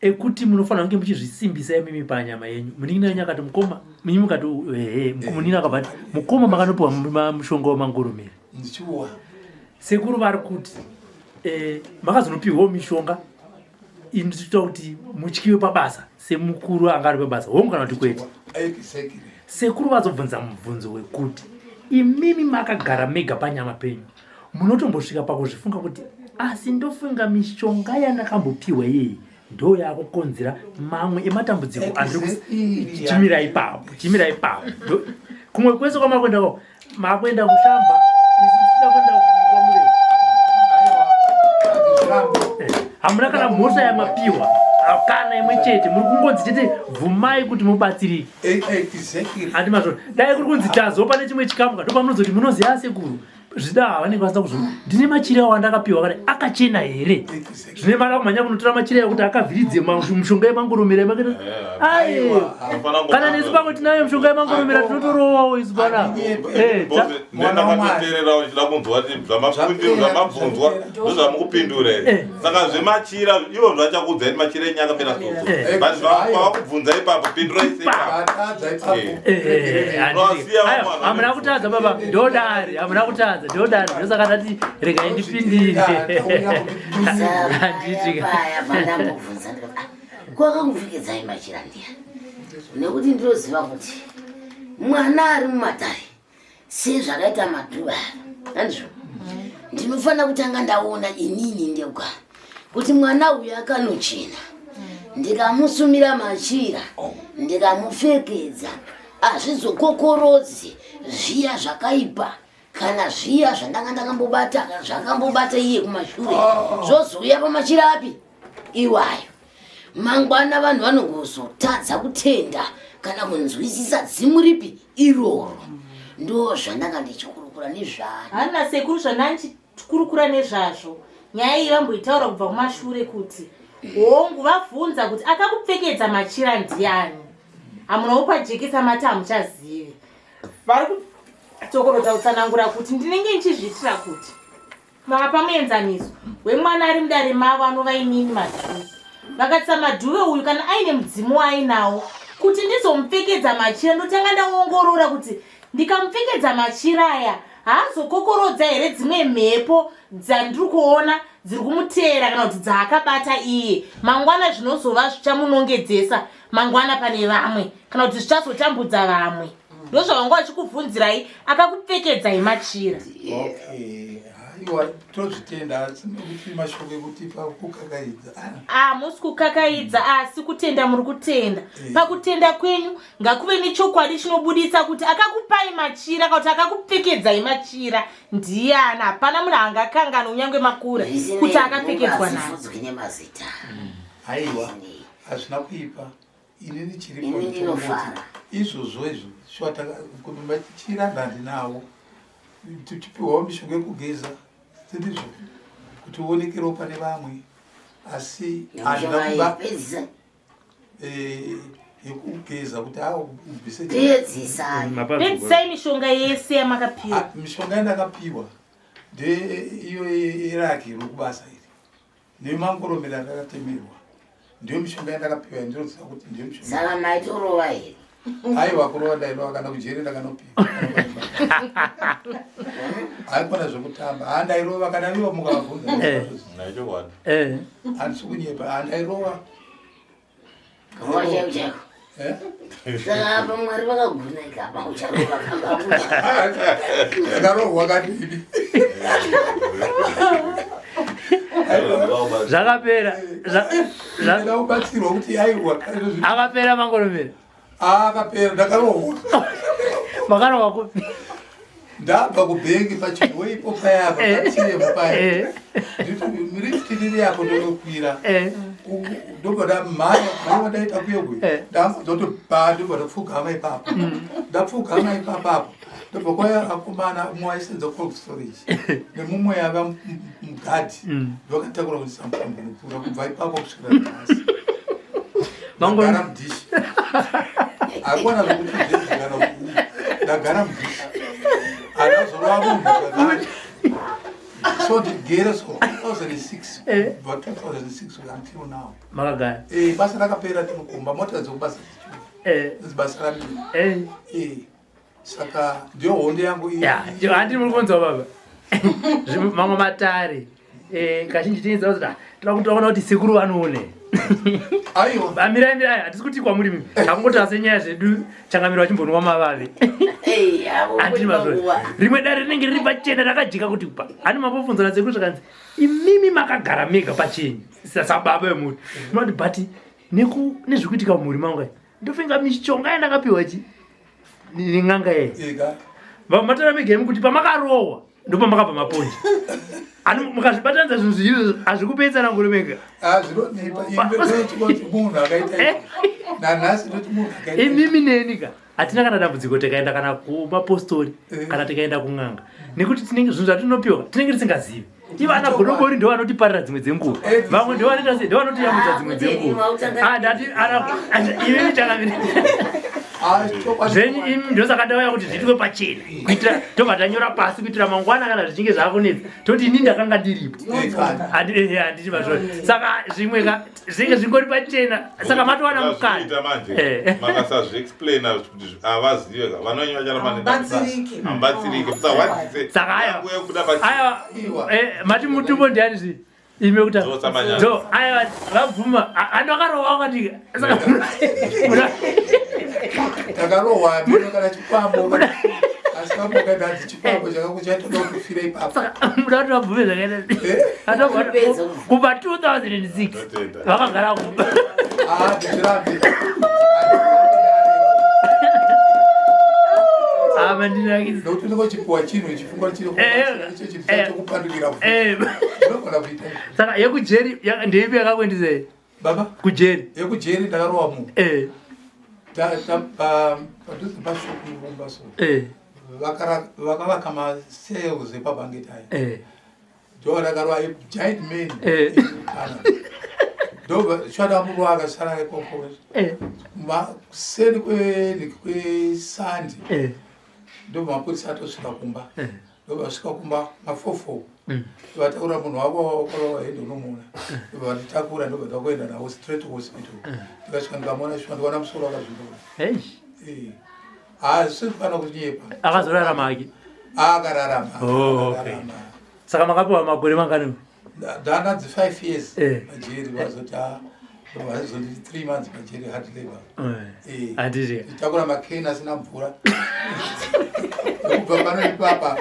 ekuti munofanira kunge muchizvisimbisa imimi panyama yenyu. Munin'ina wenyu akati mukoma, mimi mukati ehe, munin'ina akabva ati mukoma makanopiwa mushonga wemangoromera. Ndichiwa. Sekuru vari kuti eh, makazonopiwawo mishonga inoita kuti mutyiwe pabasa semukuru anga ari pabasa hongu kana kuti kwete sekuru vazobvunza mubvunzo wekuti imimi makagara mega panyama penyu munotombosvika pakuzvifunga kuti asi ndofunga mishonga yandakambopiwa iyeyi ndo yakukonzera mamwe ematambudziko andiri chimira ipapo chimira ipapo kumwe kwese kwamakuenda ko makuenda kushamba isu tichida kuenda kwamureva eh, hamuna kana mhosva yamapiwa kana imwe chete muri kungonzi chete bvumai kuti mubatsirike eh, eh, handi mazvo dai kuri kunzi tazopa nechimwe chikamu ka ndopamunozoti munoziva sekuru zvida havanenge vasina kuzvo ndine machira awo andakapiwa kare akachena here zvine mara kumhanya kunotora machira ekuti akavhiridze mushonga yemangoromera emaketa aiwa kana nesu pamwe tinayo mishonga yemangoromera tinotorowawo isu pana eh, ndakatoteererawo ndichida kunzwa kuti zvamabvunzwa ndozvamukupindura here eh. saka zvemachira ivo zvachakuudzai kuti machira enyu akamira soso eh. but pavakubvunza ipapo pindurai sehamuna kutadza baba ndodari hamuna kutadza ndodari ndosaka ndati regai ndipindire handiti kwakangupfekedzai machira ndiya nekuti ndinoziva kuti mwana ari mumatare sezvakaita madhuva handizvo ndinofanira kutanga ndaona inini ndega kuti mwana uyu akanochena. Ndikamusumira machira, ndikamupfekedza, hazvizokokorodzi zviya zvakaipa kana zviya zvandanga ndakambobata kana zvakambobata iye kumashure ah. zvozouya pamachira api iwayo. Mangwana vanhu vanongozotadza kutenda kana kunzwisisa dzimu ripi iroro. Ndo zvandanga ndichikurukura nezvani. Hana sekuru zvandandichikurukura nezvazvo nyaya iyi vamboitaura kubva kumashure kuti hongu vabvunza kuti akakupfekedza machira ndiani hamuna kupajekesa mati hamuchazivi vari kutsokorodza kutsanangura kuti ndinenge ndichizviitira kuti Vapa muenzaniso wemwana ari mudare mavo anova inini Madhuve. Vakati saMadhuve uyu kana aine mudzimu waainawo kuti ndizomupfekedza machira ndotanga ndaongorora kuti ndikamupfekedza machira aya haazokokorodza here dzimwe mhepo dzandiri kuona dziri kumuteera kana kuti dzaakabata iye mangwana zvinozova zvichamunongedzesa mangwana pane vamwe kana kuti zvichazotambudza vamwe. Ndozvavanga vachikubvunzirai akakupfekedzai machira. Okay. Haiwa tozvitenda asi nekuti mashoko ekuti pakukakaidza. Ah, musi kukakaidza asi kutenda muri kutenda. Eh. Pakutenda kwenyu ngakuve nechokwadi chinobuditsa kuti akakupai machira kana kuti akakupfekedzai machira ndiyani. Hapana munhu angakanganwa kunyange makura kuti akapfekedzwa nani. Nemazita. Haiwa hazvina kuipa. Inini chiripo ndinofara izvozvo izvo shuwa machira ndandinawo tichipiwawo mishonga yekugeza sendizvo kuti uonekerewo pane vamwe asi handina kuba eh, yekugeza kuti aubvise pedzisai mishonga yese yamakapiwa ah, mishonga yandakapiwa ndeiyo yeraki rokubasa iri Nemangoromera andakatemerwa ndiyo mishonga yandakapiwa yandinoziva kuti ndiyo mishonga. Saka maitorova here? Aiwa kurova ndairova kana kujeri ndakanopiwa. Haikona zvekutamba. Ha ndairova kana ivo mukavabvunza. Eh. Eh. Handisi kunyepa. Ha ndairova. Kurova chaiko chaiko. Eh? Saka apa Mwari vakagona ikapa ucharova kamba. Ndakarohwa kadini. Zvakapera. Ndakabatsirwa kuti aiwa. Akapera mangoromera. Akapera ndakarohwa. Makarohwa kupi? Ndabva kubhengi pachinhu ipo paya apa eh. patm paya eh. nditi riri apo ndonokwira eh. ndobva ndamhanya mhanya wandaita kuye kuye ndangonzwa kuti ba ndobva ndapfugama ipapo mm. ndapfugama ipapapo ndobva kwaya akomana umwe aisenza cold storage nemumwe yava mugadhi mm. ndovakatakura kuti samupambunopfuura kubva ipapo kusvikira nhasi ndagara mudhishi akuwana zvekuti kana ndagara mudhishi andazorova munhu zvakare so ndigere so 2006 eh. kubva 2006 until now makagara eh, basa rakapera tinokumba mota dzekubasa eh. dzichiuya basa ramira saka ndiyo hondo yangu handi muri kunzwa baba mamwe matare eh, kazhinji tinoedza kuti ah, toda kutoona kuti sekuru vanoone aiwa mirai mirai hatisi kuti kwamuri mimi takungotaura senyaya zvedu changamiro vachimbonwa mavave handini mazvo rimwe dare rinenge riri pachena rakajeka kuti pa hani mambobvunzana sekuru zvakanzi imimi makagara mega pachenyu sababa vemhuri manoti but nezvikuitika mumhuri mangu ndofunga mishonga yandakapiwa chi nen'anga yeye matara mega imi kuti pamakarohwa ndopamakabva maponji ani mukazvibatanidza zvinhu zvizhinji hazvikupei tsananguro mega ah, eh? imimi neni ka hatina kana dambudziko tikaenda kana kumapostori eh. kana tikaenda kun'anga nekuti tinenge zvinhu zvatinopiwa tinenge tisingazivi ivo ana godobori ndo vanotiparira dzimwe dzenguva eh, vamwe ndo vanoita sei ndo vanotiyambudza dzimwe dzenguva ah, ndati imi changamire ah, zvenyu imi ndosaka ndauya kuti zviitwe pachena kuitira tobva tanyora pasi kuitira mangwana kana zvichinge zvakunetsa toti ini ndakanga ndiripo eh, handiti mazvona saka zvimwe ka zvinenge zvingori pachena saka matowana mukana manje eh. makasazviexplaina kuti havazive ka vanonye vacharamba musahwadzise saka aya aya eh, mati mutumbo ndiani zvi ime kuta so aya vabvuma anhu akarohwa wakati saka takarohwa kana chikwambo asi vambokadanzi chikwambo chakakuchaitoda kufira ipapo muda kuti vabvume zvakaita eh? kubva 2006 vakagara kumba. Ah, ndizvirambe. Ah, mandinakidza. Nokuti unenge uchipuwa chinhu chifungwa chiri icho chinhu chakupandukira unogona kuita Saka yekujeri ndeipi yakakuendisei? Baba? Kujeri. Yekujeri ndakarova munhu. Padhuze pashopu mumba so. Vakavaka masales epabhangeti aya. Ndorakarwa giant man. Ndobva murwa akasara ikoko. Kuseri kwesandi. Ndobva mapurisa atosvika kumba. Ndobva vasvika kumba mafofo. Vataura munhu wavo wakarova hende unomuona. Ndobva vatitakura ndobva takuenda navo straight hospital. Ndikasvika ndikamuona shuwa ndikaona musoro wakazvimba. Haasi kufana kunyepa. Akazorarama hake. Akararama. Oh, okay. Saka makapiwa makore mangani? Ndandanzi 5 years pajeri vazoti ah, vazonditi 3 months pajeri hard labor. Handiti. Nditakura makeni asina mvura. Kubva pano ipapa.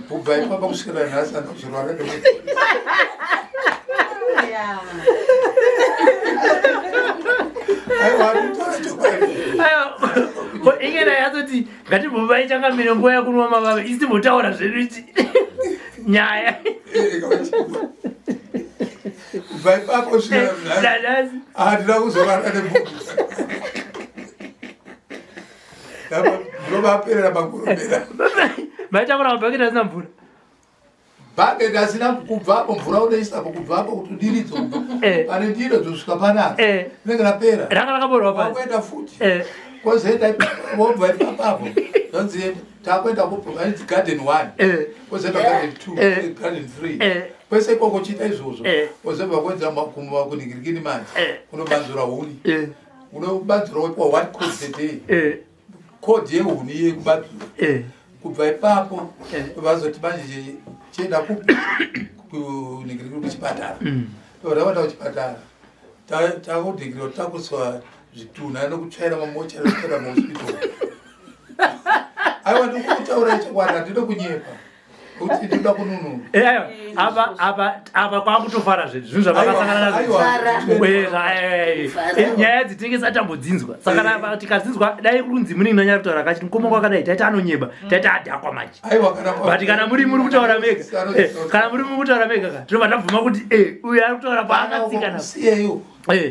Kubva ipapa kusvikira nhasi andozorwara nekuti. Aiwa, nditaura chokwadi. Aiwa, ingena yatoti ngatimbovai changamire nguva yekunwa mavave isi timbotaura zvedu ichi nyaya. Kubva ipapo kusvikira nhasi handina kuzorara nemunhu. Ndinovaperera makurumira. Maitakura mabhaketi asina mvura. Bhaketi asina kubvapo mvura unoisapo kubvapo kuti udiridzo kubva pane ndiro dzosvika panapa rinenge rapera. Ranga rakaborwa pasi. Wakuenda futi. Kozoenda wobva ipapapo zvonzi takuenda kuvanzi garden 1 kozoenda garden 2 garden 3 kwese ikoko uchiita izvozvo kozobva kuenda kunhingirikini manje unobanzura huni. Unobanzura wopiwa 1 code a day. Code yehuni yekubanzura. Kubva ipapo vazoti manje chienda kunhingirikini kuchipatara. Tavaenda kuchipatara takudhingirwa takuswa zvitunha nekutsvaira mamochari nekutsvaira mahospital. Aiwa ndikutaura chokwadi handidi kunyepa. Kuti ndinoda kununura. Aiwa, apa apa apa kwakutofara zvedu zvinhu zvamakasangana nazvo. Nyaya dzitengesa tambodzinzwa. Saka tikadzinzwa dai kunzi munenge nanyara kutaura kachiti mukoma kwakadai taita anonyeba, taita adhakwa manje. Aiwa kana but kana muri muri kutaura mega. Kana muri muri kutaura mega ka tinobva tabvuma kuti uyu ari kutaura paakatsika napo. Siyeyo.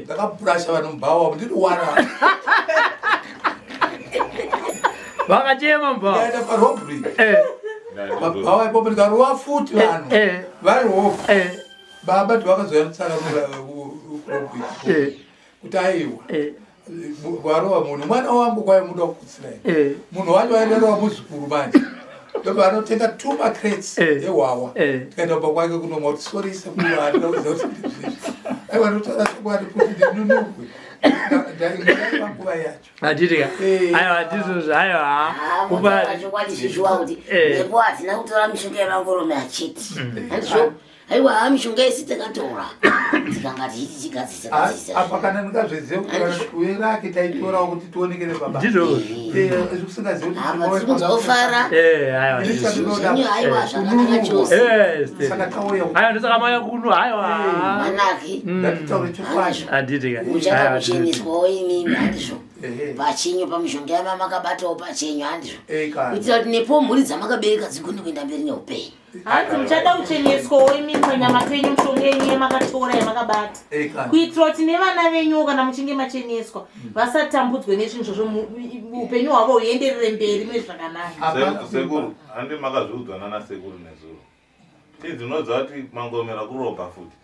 Ndakabrasha vanhu mubhawa ndinowana. Vakachema mubhawa. Ndaenda parobbery. Mabhawa ipopo ndikarova futi vanhu. Vari hofu. Baba ndivakazouya mutsara kurobbery. Kuti aiwa. Warova munhu mwana wangu kwai muda kukutsirai. Munhu wacho airova muzukuru manje. Ndobva anotenga 2 macrates ehwawa. Tikaenda kumba kwake kunomwa kuti sorry sekuru handina kuziva kuti ndizvizvi. Aiwa ndotaura chokwadi kuti ndinunurwe. Ndaiva nguva yacho. Handiti ka? Aiwa ndizvozvo aiwa. Kupa chokwadi zvishuwa kuti nepo hatina kutora mishonga yemangorome achiti. Handizvo? Aiwa ha mishonga isi takatora. Tikanga tichiti chigadzisa gadzisa. Apa kana ndingazviziva kuti uye rake taitorawo kuti tionekere baba. Ndizvo. Usingazivi kuti Apa tiri kunzwa kufara. Aiwa. Zvinhu aiwa zvakanaka chose. Saka tauya. Aiwa ndosaka mauya kuno aiwa. Manaki. Ngatitaure chokwadi. Handiti ka? Muchada kucheneswawo imimi handizvo? Pachenyu pamishonga yamamakabatawo pachenyu handizvo? Kuitira kuti nepo mhuri dzamakabereka dzigone kuenda mberi neupenyu. Hanzi muchada kucheneswawo imimi panyama penyu mishonga yenyu yamakatora yamakabata. Kuitira kuti nevana venyuwo kana muchinge macheneswa vasatambudzwe nezvinhu zvozvo upenyu hwavo huenderere mberi mune zvakanaka. Sekuru, handi makazviudzwa nana sekuru nezuro. Tinzi unoziva kuti mangomera kurobha futi.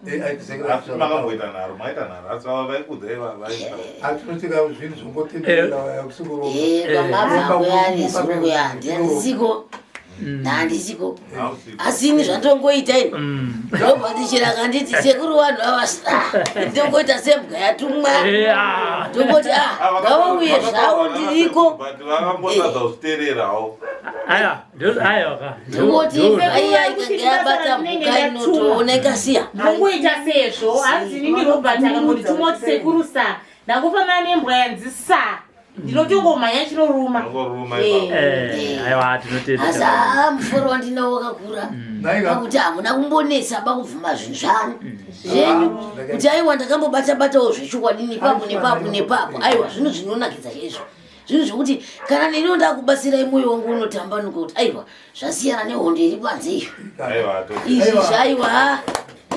Asi makamboita nharo, maita nharo, asi vava vaikudzai vaita. Atinotika zvinhu zvongotenderera kusikurobha. Pamabva kuya nezuro kuya handisiko. Handisiko. Asi ini zvandongoita ini. Ndobva ndichira kanditi sekuru vanhu ava ndongoita sembwa yatumwa. Ndongoti ngavauye zvavo ndiriko. But vakangotadza kuzviteererawo. Aiwa, aiwa ka. Ndongoti aiya ikanga yabata mhuka inotoona ikasiya. Ndongoita sezvo hanzi inini Robert akangondituma kuti sekuru sa. Ndangofanana nembwa yanzi sa. Ndinotongomhanya chinoruma. Unongoruma Eh. ipapo. Eh, aiwa tinotenda. Asi haa muforo wandinawo wakakura. Naiga. Pakuti hamuna kumbonetsa pakubvuma zvinhu zvani zvenyu kuti aiwa ndakambobata batawo zvechokwadi nepapo nepapo nepapo. Aiwa zvinhu zvinonakidza chaizvo, zvinhu zvekuti kana neniwo ndakubatsirai mwoyo wangu unotambanuka kuti aiwa zvasiyana nehondo iri panze iyo. Aiwa, Izvi Aiwa. zvaiwa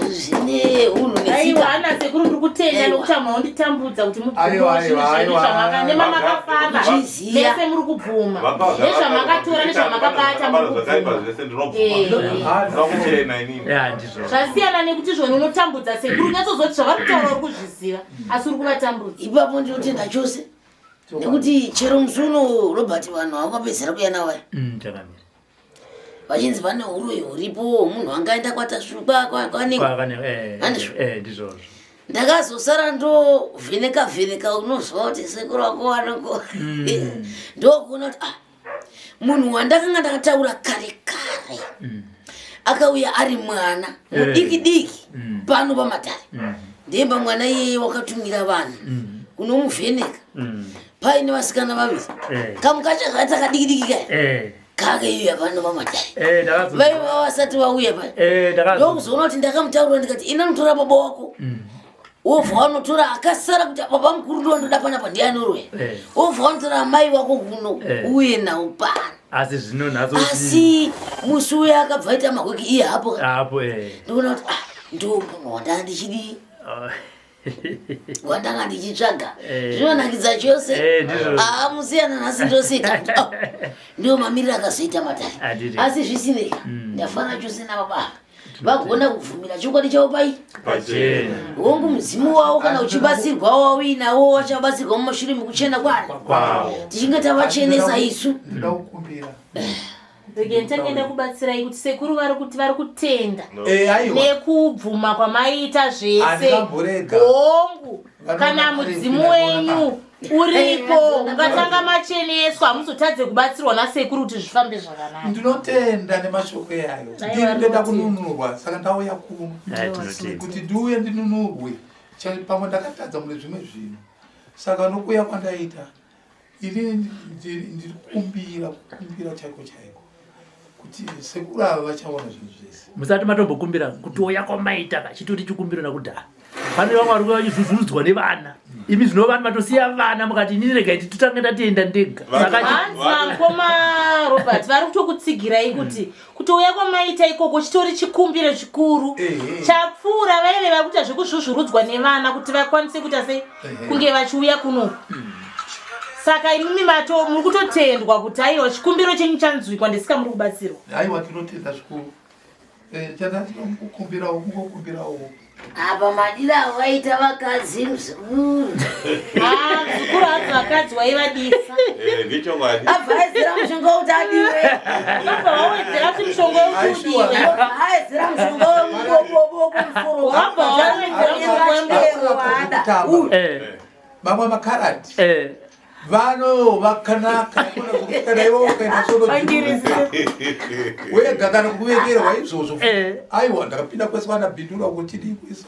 zvine unhu Aiwa netsika. ana sekuru, ndiri kutenda Aiwa. nekuti hamuna kunditambudza kuti Aiwa, mubvume zvinhu aiwa, zvenyu aiwa. zvamaka nemamakafamba Kuzviziya. mese muri kubvuma nezvamakatora nezvamakabata muri zvakaipa kubvuma. zvese Eh. ndinobvuma. Ndinoda kuchena inini. Ya, ndizvo. Zvasiyana nekuti zvoni unotambudza sekuru, unyatsozoti zvavari kutaura uri kuzviziva asi uri kuvatambudza. Ipapo ndinotenda chose nekuti chero musi uno Robert vanhu vakapedzera kuya navaya Chakamira. vachinzi pane uroyi huripo, munhu angaenda kwaTasvu kwanenge. Handizvo. Ndizvozvo. Ndakazosara ndovheneka vheneka, unozwa kuti sekuru wako wanoko, ndokuona kuti ah, munhu wandakanga ndakataura kare kare akauya ari mwana mudiki diki pano pamatare, ndemba mwana iyeye wakatumira vanhu kunomuvheneka paine vasikana vaviri, kamukacha kaita kadiki diki kaya kakeiuya pano pamatare, vaiva vasati vauya pano. Ndokuzoona kuti ndakamutaurira ndikati ina notora baba wako, wobva wanotora akasara kuti baba mukuru ndowanoda panapa ndiani uroya, wobva wanotora amai wako kuno uye nawo pano. Asi zvino nhasi Asi musi uya akabva aita mahwiki iye hapo. Apo. Ndikuona kuti ah, ndo munhu wandanga ndichidii, wandanga ndichitsvaga. Zvinonakidza chose. Ndizvo. Aa, musiyana nhasi ndoseka kuti ah, ndiwo mamiriro akazoita matare. Handiti. Asi zvisinei, ndafara chose nababa vagona kubvumira chokwadi chavo pai. Pachena. Hongu, mudzimu wavo kana uchibatsirwa wauinawo wachabatsirwa mumashure mekuchena kwana Kwawo. tichinge tavachenesa isu. Ndinoda kukumbira. Rege nditangenda kubatsirai kuti sekuru vari kuti vari kutenda Aiwa. nekubvuma kwamaita zvese. Handingamborega. Hongu, Vanoona kana kare mudzimu kuenda wenyu uripo mungatanga macheneswa, hamuzotadze kubatsirwa nasekuru kuti zvifambe zvakanaka. Ndinotenda nemashoko eyayo. Aiwa, Ndiri ndoda ndinotenda. kununurwa, saka ndauya kuno Tinotenda. kuti ndiuye ndinunurwe. Pamwe ndakatadza mune zvimwe zvinhu, saka nokuuya kwandaita ini ndiri kukumbira, kukumbira chaiko chaiko kuti sekuru ava vachaona zvinhu zvese. Musati matombokumbira, kutouya kwamaita ka chitori chikumbiro nakudhara. Pane vamwe vari kuva vachizvuzvurudzwa nevana, imi zvino vanhu matosiya vana mukati inini regai titange ndatenda ndega. Saka Hanzi mukoma Robert vari kutokutsigirai kuti kutouya kwamaita ikoko chitori chikumbiro chikuru chapfuura vaive vari kuita zvekuzvuzvurudzwa nevana kuti vakwanise kuita sei, kunge vachiuya kuno. Saka imimi mato muri kutotendwa kuti aiwa, chikumbiro chenyu chanzwikwa, ndesika muri kubatsirwa. Aiwa, tinotenda zvikuru. Chandinokukumbirawo kungokumbirawo. Apa madira awaita vakadzi, muzukuru. Ah, muzukuru, hanzi vakadzi waivadisa. Ndichokwadi. Abva aizira mushonga wekuti adiwe. Vabva vawedzera kuti mushonga wekuti udiwe. Abva aizira mushonga wemubobobo kumusoro. Wabva wawedzera mushonga wada uyu. Vamwe makaradi vano vakanaka kana iwe ukaenda sonodziuka wega kana kuvengerwa izvozvo. Aiwa, ndakapinda kwese vanabhindura kuti dikwiso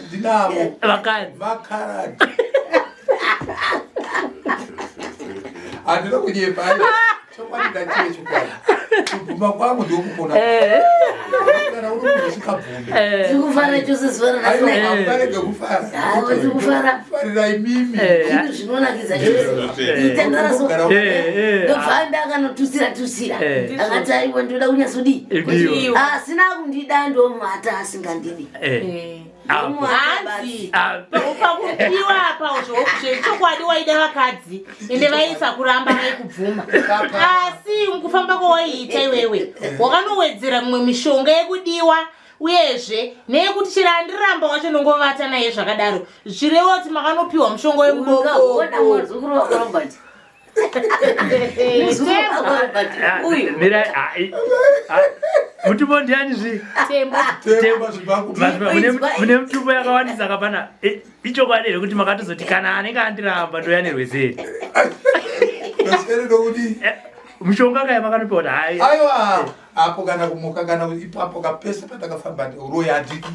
ndinavo. Vakadzi. Makaradi, handina kunyepa. Aiwa, chokwadi ndachive chokwadi, kubvuma kwangu ndokukona kana uri munhu usingabvumi. Tiri kufara chose zuva Aiwa, ranhasi. hamukarege kufara. Aiwa, tiri kufara. Farira imimi. Zvinhu zvinonakidza chose, itandara so. Ndobva ndakanotusira tusira, akati aiwa, ndoda kunyatsodii. Ndiyo. Asina kundida ndomata, asingandidi. Hanzi pakupiwa apa zvechokwadi waida vakadzi ende vaisa kuramba vaikubvuma, asi mukufamba kwawaiita iwewe wakanowedzera mumwe mishonga yekudiwa, uyezve neyekuti chero andiramba wacho nongovata naye zvakadaro, zvichireva kuti makanopiwa mushonga Ukaona wemubobo. Muzukuru wako Robert, muzukuru wako Robert uyu. Mira, mutupo ndiani zvi? Tembo. Tembo Mazvimbakupa. Mune mutupo yakawandisa kapana. Ichokwadi here kuti makatozoti kana anenge andiramba ndoya nerweseri? Rweseri ndokuti Mushonga kaya makanopiwa kuti hai. Aiwa, apo kana kumuka kana ipapo kapese pandakafamba uroyi handidi.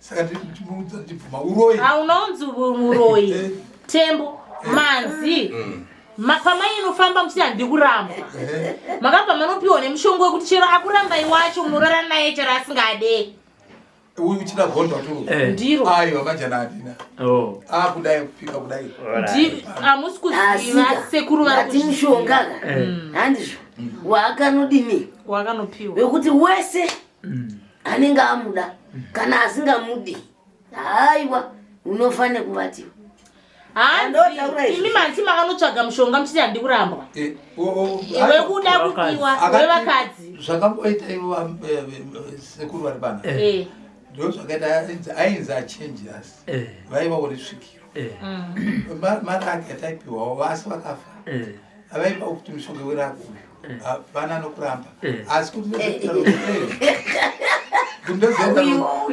Saka ndimuudza ndibvuma uroyi. Haunonzi muroyi, Tembo. Manzi. Pamainofamba muchiti handidi kurambwa. Makabva manopiwa nemushonga wekuti chero akurambai wacho munorara naye chero asingade. Uyu uchida gondo turu. Eh. Ndiro. Aiwa majana handina. Oh. Akudai kupika kudai. Hamusi kuziva sekuru vari Ngati mushonga ka. Eh. Handizvo. Waakanodini? Wakanopiwa. Wekuti wese anenge amuda kana asingamudi. Haiwa unofanira kuvatiwa. Hanzi Andotaura izvi. imi manzi makanotsvaga mushonga muchiti handi kurambwa. Eh, o- Wekuda Wevakadzi. kupiwa Akati- wevakadzi. Zvakamboita ivo sekuru vari pana. Eh. Eh. Ndo zvakaita ainzi achange asi. Eh. Vaiva uri svikiro. Eh. Maraki ataipiwawo vasi vakafa. Eh. Avaipa kuti mushonga werako uyu. Hapana nokuramba. Eh. Asi kuti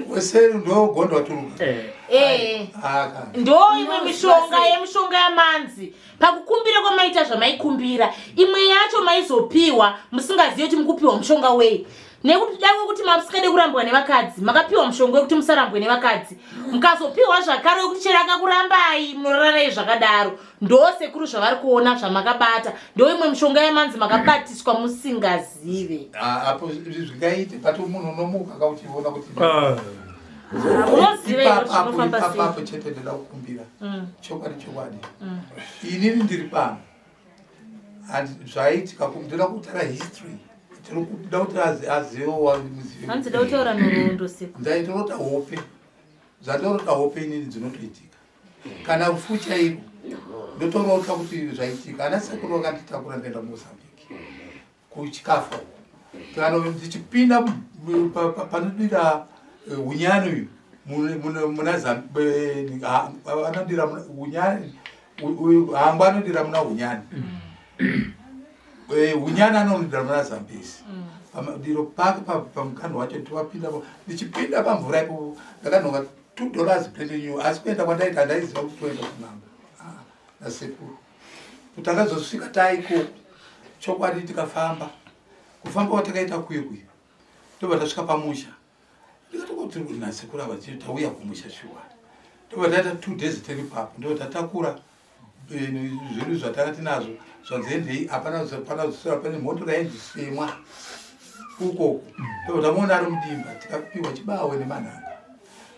weseri ndogonda waturuka. Eh. Eh. Aka. Ndo imwe mishonga yemishonga yamanzi pakukumbira kwamaita zvamaikumbira imwe yacho maizopiwa musingazivi kuti mukupiwa mushonga wei nekuti dai wekuti mamusingade kurambwa nevakadzi makapiwa mushonga wekuti musarambwe nevakadzi mukazopiwa zvakare wekuti chero akakurambai munorara naye zvakadaro ndo sekuru zvavari kuona zvamakabata ndo imwe mishonga yamanzi makabatiswa musingazive. Ah, apo zvingaite but munhu unomuka kauchiona kuti Ah. Unoziva here kuti Ipapo, zvinofamba sei? ipapo chete ndoda kukumbira chokwadi chokwadi inini ndiri pano and zvaitika ndoda kutaura history tinoda kuti azivewo muzive Hanzi da kutaura nhoroondo sekuru. Ndaitorota hope zvandorota hope inini dzinotoitika kana rufu chairo ndotorota kuti zvaitika. Ana sekuru vakanditakura ndaenda kuMozambique kuchikafu uko kana ndichipinda panodira unyani uyu muna anodira unyani uyu hangwa anodira muna unyani. Unyani anonodira muna Zambezi pamadiro pake pamukanho wacho tiwapinda ndichipinda pamvura ipopo ndakanhonga $2 brand new asi kuenda kwandaita handaiziva kuti toenda kun'anga nasekuru kuti takazosvika taikoko chokwadi tikafamba kufamba kwatakaita kuye kuye ndobva tasvika pamusha ndikatokoti nasekuru ava tauya kumusha shuwa ndobva taita 2 days tiri papo ndobva tatakura zvinhu zvatanga tinazvo zvanzi hapana pana pane mhoto rainzi semwa ukoko ndobva tamuona ari mudimba tikapiwa chibawe nemanhanga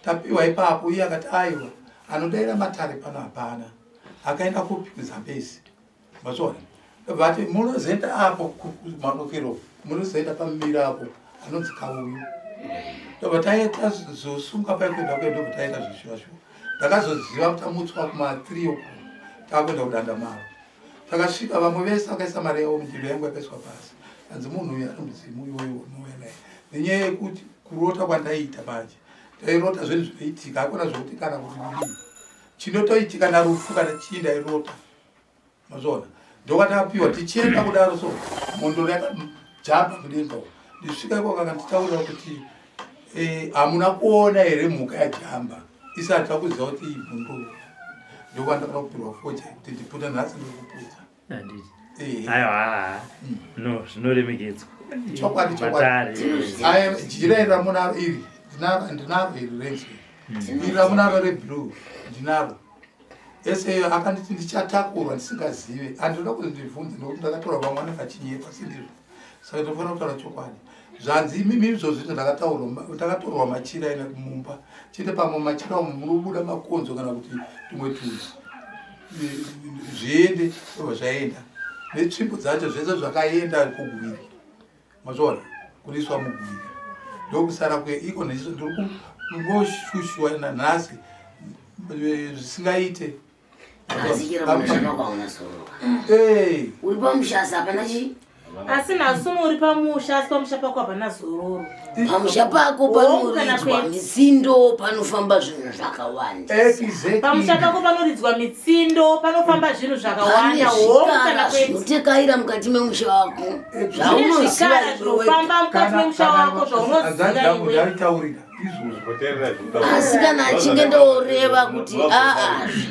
tapiwa ipapo iye akati aiwa anodaira matare pano hapana akaenda kupi kuZambezi mazviona vati munozoenda apo kumadokero munozoenda pamumira apo anonzi Kauyu ndobva taita zosunga paikuenda kuya ndobva taita zvishuvashuva ndakazoziva kuti tamutswa kuma3 uko takuenda kudandamaro takasvika vamwe vese vakaisa mari yavo mundiro yangu yakaiswa pasi anzi munhu uyu ari mudzimu iwoyo unouya naye nenyaya yekuti kurota kwandaiita manje ndairota zvinhu zvinoitika hakuna zvokuti kana kuti kudii chinotoitika narufu kana chii ndairota mazviona ndokwatakapiwa tichienda kudaro so mhondoro yakajamba mudenga uko ndisvika ikoko akanditaurira kuti hamuna kuona here mhuka yajamba isati takuziva kuti iyi mhondoro ndokwandakada kupirwa foja kuti ndiputa nhasi ndiri kuputa. Handiti. Eh. Aiwa no zvinoremekedzwa. Chokwadi, chokwadi. Matare. Aya, jira iri ramunaro iri ndinaro ndinaro iri renzwe iri ramunaro reblue ndinaro ese akanditi ndichatakurwa ndisingazive handinoda kuti ndibvunze nokuti ndakatorwa vamwe vanenge vachinyepa sindizvo saka tinofanira kutaura chokwadi zvanzi imimi izvozvo ndakatorwa machira ine mumba chete pamwe machira umu munobuda makonzo kana kuti tumwe tuzi zviende obva zvaenda netsvimbo dzacho zvese zvakaenda kugwiri mazviona kunoiswa mugwiri ndokusara kwe iko ndiri kungoshushwa nanhasi zvisingaite. Asi chero pamusha pako hauna zororo. Eh, Uri pamusha asi hapana chii. Asi nhasi uno uri pamusha asi pamusha pako hapana zororo. Pamusha pako Hongu kana panoridzwa kwete. mitsindo panofamba zvinhu zvakawanda. Exactly. Pamusha pako panoridzwa mitsindo panofamba zvinhu Pane zvakawanda hongu zvikara kana kwete. zvinotekaira mukati memusha wako Zvine zvaunoziva zvikara iwe wega. zvinofamba mukati memusha wako zvaunoziva iwe. Ndaitaurira izvozvo. Asi kana achinge ndoreva kuti aazve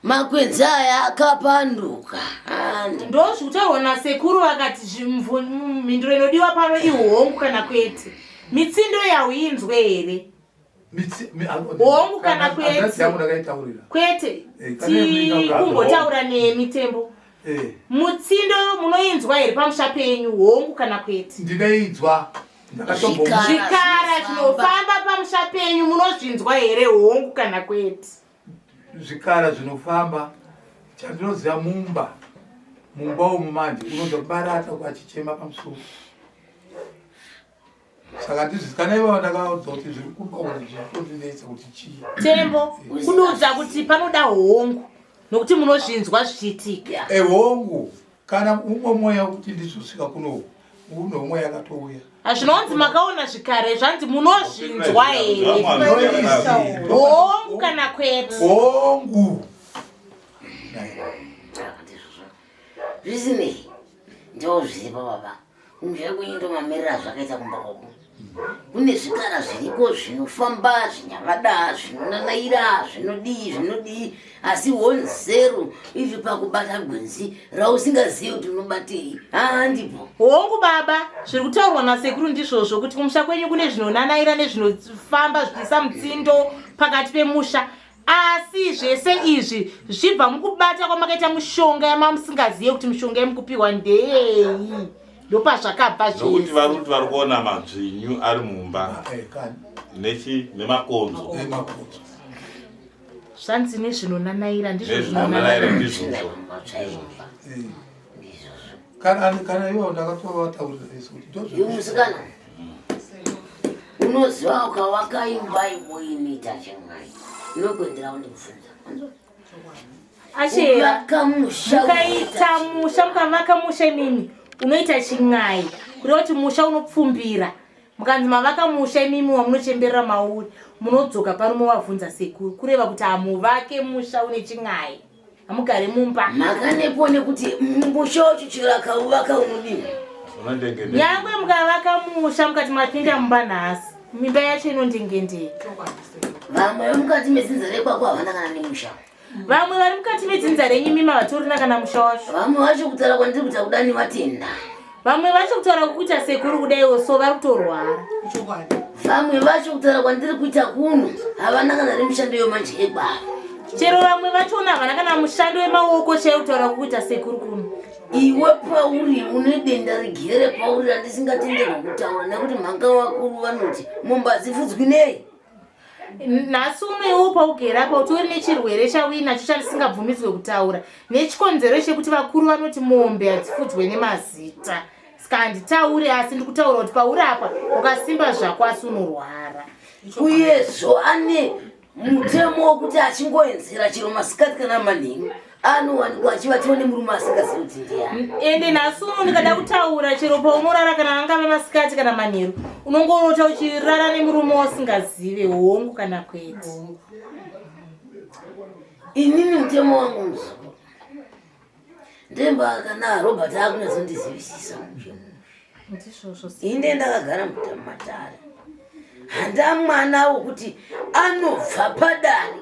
makwenzi aya akapanduka handi. Ndo zvekutaurwa nasekuru vakati mhinduro inodiwa pano ihongu kana kwete mitsindo yauinzwe here. Hongu kana kwete. Yangu ndakaitaurira. Kwete. Eh, kana yemuna Tikumbotaura nemitembo. Eh, Mutsindo munoinzwa here pamusha penyu? Hongu kana kwete. Ndinoinzwa. Ndakatombo Zvikara. Zvikara zvinofamba pamusha penyu munozvinzwa here? Hongu kana kwete. Zvikara zvinofamba chandinoziva mumba mumba umu manje unonzwa kubarata achichema pamusoro saka ndizvikana ivava ndakaudza kuti zviri kumba kuti zvikondinetsa kuti chii. Tembo kududza kuti panoda hongu nokuti munozvinzwa zvichiitika. Ehongu, kana umwe mweya wekuti ndizosvika kunoku uno mweya akatouya. Hazvinonzi makaona zvikare, zvanzi munozvinzwa here? Hongu kana kwete. Hongu. Zvisinei, ndo zviripo baba. Kumusha kwenyu ndo mamiriro azvakaita kumba kwako. Kune zvikara zviriko zvinofamba, zvinyavada, zvinonanaira, zvinodii, zvinodii, asi honzero iri pakubata gwenzi rausingazivi kuti unobatei. Haa, ndipo. Hongu baba, zviri kutaurwa nasekuru ndizvozvo kuti kumusha kwenyu kune zvinonanaira nezvinofamba zvichiisa mutsindo pakati pemusha, asi zvese izvi zvibva mukubata kwamakaita mushonga yamamusingazive kuti mishonga yemukupiwa ndeyei, ndopazvakabva Nokuti zvese. vari kuti vari kuona madzvinyu ari mumba Eh, kani nechi nemakonzo. Nemakonzo. Zvanzi nezvinonanaira ndizvo. Nezvinonanaira ndizvozvo. Eh. Kana ivo ndakatovataurira vese kuti Iwe ndozvo. musikana, unoziva ukavaka imba ivo inoita chemwai, inokuendera kundibvunza. Ashera Uvaka musha mukaita musha, mukavaka musha imimi unoita chin'ai, kureva kuti musha unopfumbira. Mukanzi mavaka musha imimi wamunochemberera mauri, munodzoka pano movavhunza sekuru, kureva kuti hamuvake musha une chin'ai, hamugare mumba. Mhaka nepo nekuti musha wacho chero akauvaka unodini? Unondengende. Nyangwe mukavaka musha, mukati mapinda mumba nhasi, mimba yacho inondengendeka. Vamwe vemukati medzinza rekwako havana kana nemusha. Vamwe vari mukati medzinza renyu mima vatorina kana musha wacho. Vamwe vacho kutaura kwandiri kuita kudani vatenda. Vamwe vacho kutaura kukuita sekuru kudaiwo so vari kutorwara. Vamwe vacho kutaura kwandiri kuita kuno havana kana remushando yomanje ekwavo. Chero vamwe vachona havana kana mushando wemaoko chaiwo kutaura kukuita sekuru kuno. Iwe pauri une denda rigere pauri randisingatenderwa kutaura nekuti mhaka vakuru vanoti mombe hadzifudzwi nei. Nhasi unoiwo paugere apa utori nechirwere chauinacho chandisingabvumidzwe kutaura nechikonzero chekuti vakuru vanoti mombe hadzifudzwe nemazita, saka handitauri, asi ndikutaura kuti pauri apa wakasimba zvako asi unorwara. Uyezvo ane mutemo wekuti achingoenzera chero masikati kana manheru anowanikwa achivatiwa nemurume asingazivi kuti ndiani. Ende nhasi uno ndikada kutaura, chero paunorara, kana angava masikati kana manheru, unongorota uchirara nemurume wasingazive. Hongu kana kwete? Inini mutemo wangu muzukuru ndemba kana Robert akunyatsondizivisisa mushe. Ndizvozvo. Inde ndakagara mumatare, handa mwana wokuti anobva padare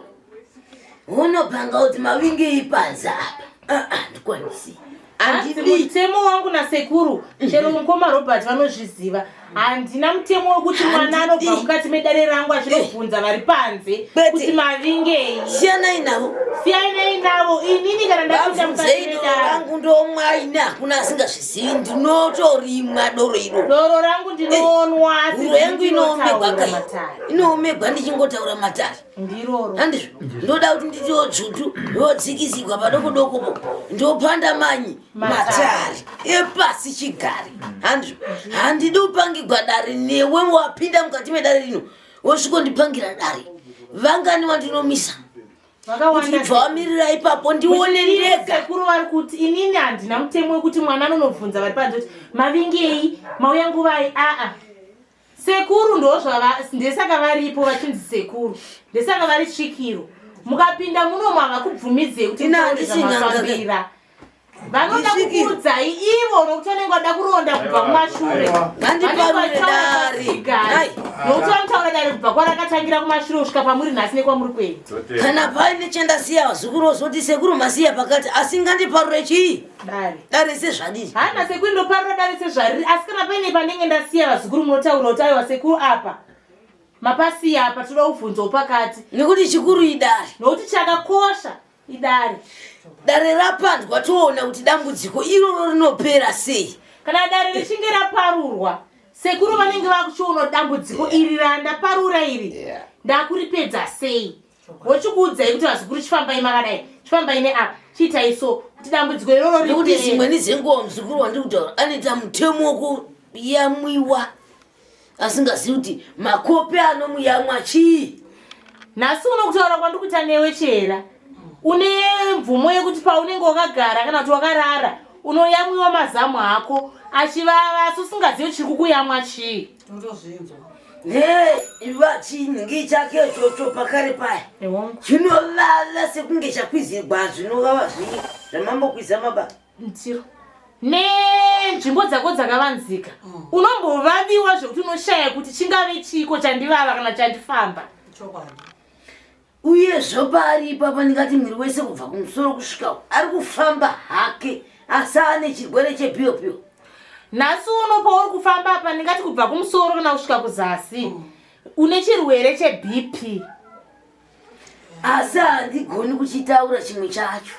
unopanga kuti mavingei panze apa. Ah, ah, ndikwanisi. Hanzi handidi. Mutemo wangu nasekuru, chero mukoma Robert vanozviziva, handina mutemo wekuti mwana anobva Handidi. mukati medare rangu achinobvunza vari panze Kwete. kuti mavingei. Siyanai navo. Siyanai navo. Inini kana ndapinda mukati Vabvunzei doro medare rangu ndomwaine, hakuna asingazvizivi, ndinotorimwa doro iro. Doro rangu ndinonwa, asi Huro yangu inoomegwa ndinotaura kai matare. Inoomegwa ndichingotaura matare. Ndiroro. Handizvo, ndoda kuti nditiwo dzvutu yodzikisirwa padoko dokopo, ndopanda manyi. Matare. Matare epasi chigare, handizvo? Handidi upangigwa dare newe wapinda mukati medare rino wosvikondipangira dare. Vangani wandinomisa kuti Vakawanda. ibva wamirira ipapo ndione ndega. Sekuru vari kuti inini handina mutemo wekuti mwana anonobvunza vari panze kuti mavingei, mauya nguvai. Aa, sekuru ndozvava, ndesaka varipo vachinzi sekuru, ndesaka vari svikiro. Mukapinda munomu havakubvumidzei kuti Ina mutaure handisi n'anga. zvamafambira. Vanoda Ndisvikiro. kukuudzai ivo nokuti vanenge vada kuronda kubva kumashure. Ngandiparure dare. Ai. Nokuti vanotaura dare kubva kwarakatangira kumashure kusvika pamuri nhasi nekwamuri kuenda. Kana paine chandasiya, vazukuru vozoti sekuru masiya pakati, asi ngandiparure chii? Dare. Dare sezvadii? Hana sekuru, ndoparura dare sezvariri, asi kana paine pandenge ndasiya, vazukuru munotaura kuti aiwa sekuru apa. Mapasiya apa toda kubvunzawo pakati. Nekuti chikuru idare. Nokuti chakakosha idare. Dare rapandwa toona kuti dambudziko iroro rinopera sei. Kana dare richinge raparurwa, sekuru vanenge vakuchiona dambudziko iri randaparura iri ndakuripedza sei. Vochikuudzai kuti vazukuru chifambai makadai, chifambai neapa, chiitai so kuti dambudziko iroro Nekuti ripere. dzimweni dzenguva muzukuru wandiri kutaura anoita mutemo wekuyamwiwa. asingazivi kuti makope anomuyamwa chii. Nhasi uno kutaura kwandiri kuita newe Chera, une mvumo yekuti paunenge wakagara kana kuti wakarara unoyamwiwa mazamu ako achivava asi usingazivi chiri kukuyamwa chii. Totozvinzwa. Neiva chinhingi chake ichocho pakare paya chinovava sekunge chakwizirwa zvinovava zvii zvamambokwiza maba Ndiro. Nenzvimbo dzako dzakavanzika mm. Unombovaviwa zvekuti unoshaya kuti chingave chiiko chandivava kana chandifamba. Uye zvopaari ipapa ndingati mwiri wese kubva kumusoro kusvika ari kufamba hake asi ane chirwere chepiyo piyo. Nhasi uno pauri kufamba apa ndingati kubva kumusoro kana kusvika kuzasi mm. Une chirwere cheBP. Asi handigoni kuchitaura chimwe chacho.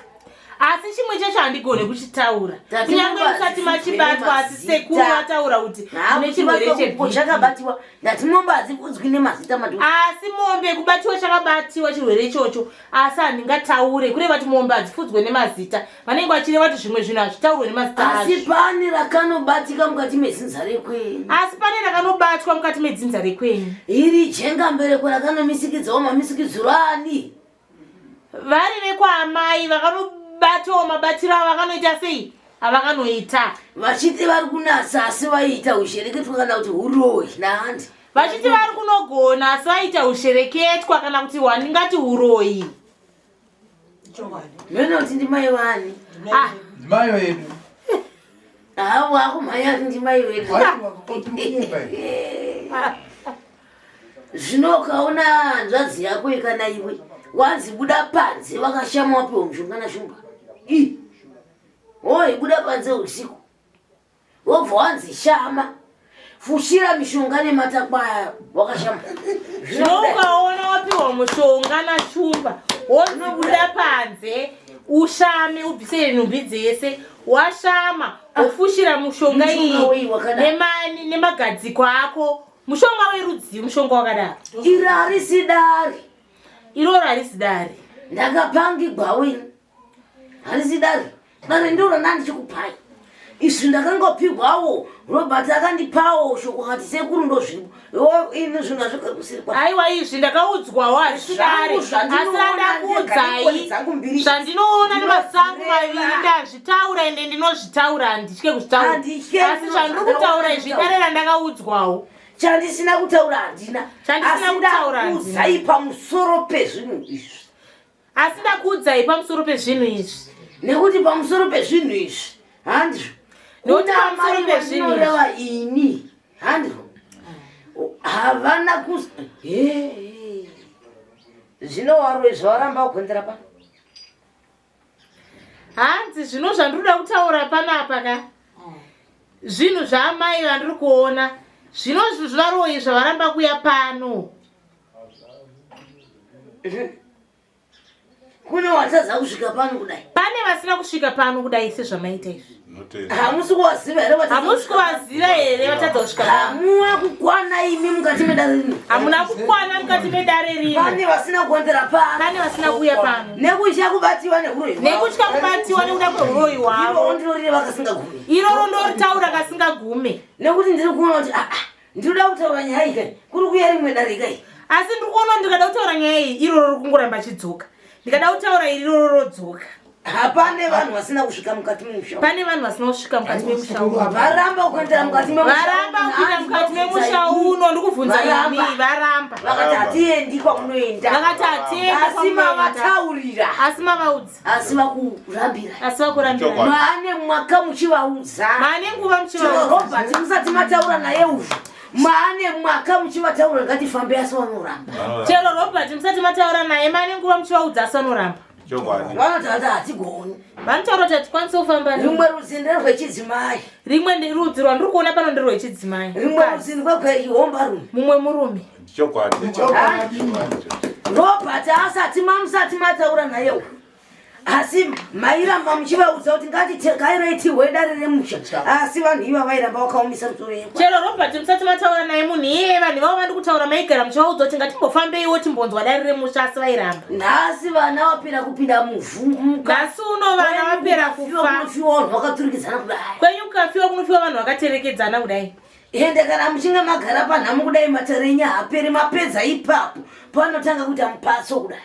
Asi chimwe chacho handigoni kuchitaura. Kunyange musati machibatwa asi sekuru vataura kuti une chirwere cheBP. Chakabatiwa ndati mombe hadzifudzwi nemazita madhuku. Asi mombe kubatiwa chakabatiwa chirwere ichocho asi handingataure kureva kuti mombe hadzifudzwe nemazita. Vanenge vachireva kuti zvimwe zvinhu hazvitaurwe nemazita azvo. Asi pane rakanobatika mukati medzinza rekwenyu. Asi pane rakanobatwa mukati medzinza rekwenyu. Iri jengambereko rakanomisikidzawo mamisikidziro ani? Vari vekwaamai vakanobatawo mabatiro avo vakanoita sei? Avakanoita. Vachiti vari kunatsa asi vaiita ushereketwa kana kuti huroyi nahandi. Vachiti vari kunogona asi vaiita ushereketwa kana kuti hwandingati huroyi. Mene kuti ndimai vani? Ah. Ndimai vedu. Haa wakumhanya kuti ndimai vedu. Zvino ukaona hanzvadzi yako ikana iwe wanzi buda panze vakashama wapiwa mushonga nashumba. Ii. Oi buda panze usiku. Wobva wanzi shama. Fushira mishonga nematakwaya wakashama. Zvino ukaona wapiwa mushonga naShumba wozobuda panze ushame ubvise nhumbi dzese washama wofushira mushonga iyi nemagadziko ako. Mushonga werudzii mushonga wakadaro? Iri harisi dare. Iroro harisi dare. Ndakapangigwawo ini. Harisi dare. Dare ndiro randa ndichikupai. Izvi ndakangopihwawo Robert akandipawo shoko akati sekuru ndozviripo. Ini zvinhu hazvigari kusiri kwa. Aiwa izvi ndakaudzwawo harisi dare. Zvangu zvandinoona Asi randakuudzai zvandinoona nemasango maviri ndazvitaura ende ndinozvitaura handitye kuzvitaura. Handitye Asi zvandiri kutaura izvi dare randakaudzwawo. Chandisina kutaura handina. Chandisina Asi kutaura handina. ndakuudzai pamusoro pezvinhu izvi. Asi ndakuudzai pamusoro pezvinhu izvi. Nekuti pamusoro pezvinhu izvi handizvo. Nekuti pamusoro pezvinhu izvi. Ndinoreva ini handizvo. Havana ku zvino waro izvo varamba kugondera pano. Hanzi zvino zvandinoda kutaura panapa ka. Zvinhu zvaamai vandiri kuona zvino zvivaroyi zvavaramba kuya pano. Kune watadza kusvika pano kudai. Pane vasina kusvika pano kudai sezvamaita izvi. Hamusi kuvaziva here vatadza Hamusi kuvaziva here vatadza kusvika pano? Hamuna kukwana imi mukati medare rino. Hamuna kukwana mukati medare rino. Pane vasina kuondera pano. Pane vasina kuuya pano. Nekutya kubatiwa nehuroyi hwavo. Nekutya kubatiwa nekuda kwehuroyi hwavo. Iroro ndinoreva kasingagume. Iroro ndoritaura kasingagume. Nekuti ndiri kuona kuti ah, ah Ndinoda kutaura nyaya iyi kai. Kuri kuuya rimwe dare kai. Asi ndiri kuona ndikada kutaura nyaya iyi iroro riri kungoramba chidzoka. Ndikada kutaura iri iroro rodzoka. Hapane vanhu vasina kusvika mukati memusha. Pane vanhu vasina kusvika mukati memusha uno. Varamba kuendera mukati memusha. Varamba kupinda mukati memusha uno ndikubvunza imi varamba. Vakati hatiendi kwamunoenda. Vakati hatiendi Asi mavataurira. Asi mavaudza. Asi vakurambira. Asi vakurambira. Maane mwaka muchivaudza. Maane nguva muchivaudza. Robert musati mataura naye uyu. Maane mwaka muchivataura ngatifambe asi vanoramba. Chero Robert musati mataura naye maane nguva muchivaudza asi vanoramba. Chokwadi. Vanotaura kuti hatigoni. Vanotaura kuti hatikwanisi kufamba. Rimwe rudzi nderwechidzimai. Rimwe rudzi rwandiri kuona pano nderwechidzimai. Rimwe rudzi ndwegweihombarume. Mumwe murume. Chokwadi. Robert asati mamusati mataura naye uyu. Asi mairamba muchivaudza kuti ngatitekairei tihwe dare remusha. Asi vanhu iva vairamba vakaomesa musoro yekwa. Chero Robert musati mataura naye munhu iyeye vanhu ivavo vandi kutaura maigara muchivaudza kuti ngatimbofambeiwo timbonzwa dare remusha asi vairamba. Nhasi vana vapera kupinda muvhu. Nhasi uno vana vapera kufa. Kunofiwa vanhu vakaturikidzana kudai. Kwenyu kukafiwa kunofiwa vanhu vakaterekedzana kudai. Ende kana muchinge magara panhamo kudai matare enyu haaperi mapedza ipapo panotanga kuita mupatso kudai.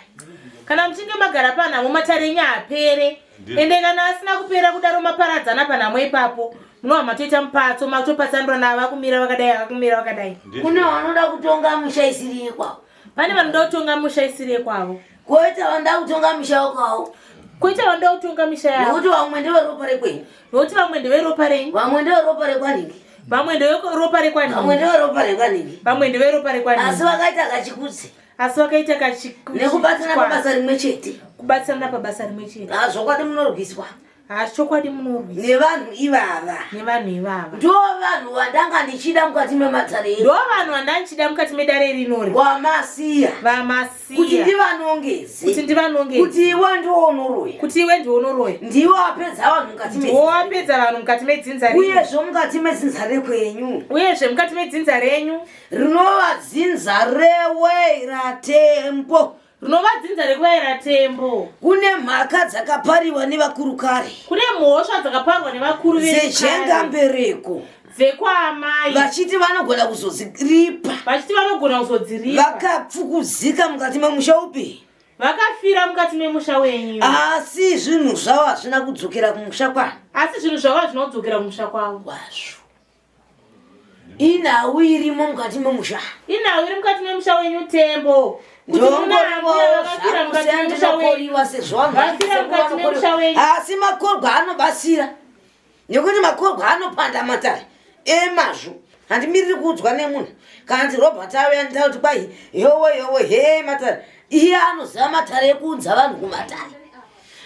Kana muchinge magara panhamo matare enyu haapere. Ende kana asina kupera kudaro maparadzana panhamo ipapo munova matoita mupatso matopatsanurana avakumira vakadai avakumira vakadai. Kune vanoda kutonga musha isiri yekwavo. Pane vanoda kutonga musha isiri yekwavo. Koita vanoda kutonga misha yekwavo. Koita vanoda kutonga misha yavo. Nekuti vamwe ndeveropa rekwenyu. Nokuti vamwe ndeveropa renyu. Vamwe ndeveropa rekwanhingi. Vamwe ndeveropa rekwanhingi. Vamwe ndeveropa rekwanhingi. Vamwe ndeveropa rekwanhingi. Asi vakaita kachikudzi. Asi vakaita kachikudzi. Nekubatsirana pabasa rimwe chete. Kubatsirana pabasa rimwe chete. Ah, zvokwadi munorwiswa. Ah, chokwadi munorwiswa. Nevanhu ivava. Nevanhu ivava. Ndo vanhu vandanga ndichida mukati mematare. Ndo vanhu vandanga ndichida mukati medare rinori. Wamasiya. Vamasiya. Kuti ndivanongeze. Kuti ndivanongeze. Kuti iwe ndiwe unoroya. Kuti iwe ndiwe unoroya. Ndiwe wapedza vanhu mukati medzinza. Ndiwe wapedza vanhu mukati medzinza renyu. Uyezve mukati medzinza rekwenyu. Uyezve mukati medzinza renyu. Rinova dzinza reWeiratembo. Rinova dzinza rekuvairatembo. Kune mhaka dzakapariwa nevakuru kare. Kune mhosva dzakaparwa nevakuru vedu kare. Dzejengambereko. Dzekwaamai. Vachiti vanogona kuzodziripa. Vachiti vanogona kuzodziripa. Vakapfukuzika mukati memusha upi? Vakafira mukati memusha wenyu. Asi zvinhu zvavo hazvina kudzokera kumusha kwavo. Asi zvinhu zvavo hazvina kudzokera kumusha kwavo. Kwazvo. Inhau irimo mukati memusha. Inhau iri mukati memusha wenyu Tembo. Ndongoriwa sezvo vanhu asi makorwa anobatsira. Nekuti makorwa anopanda matare emazvo handimiriri kuudzwa nemunhu kana kuti Robert auya nditaura kuti kwai yowe yowe hee matare iye anoziva matare ekuunza vanhu kumatare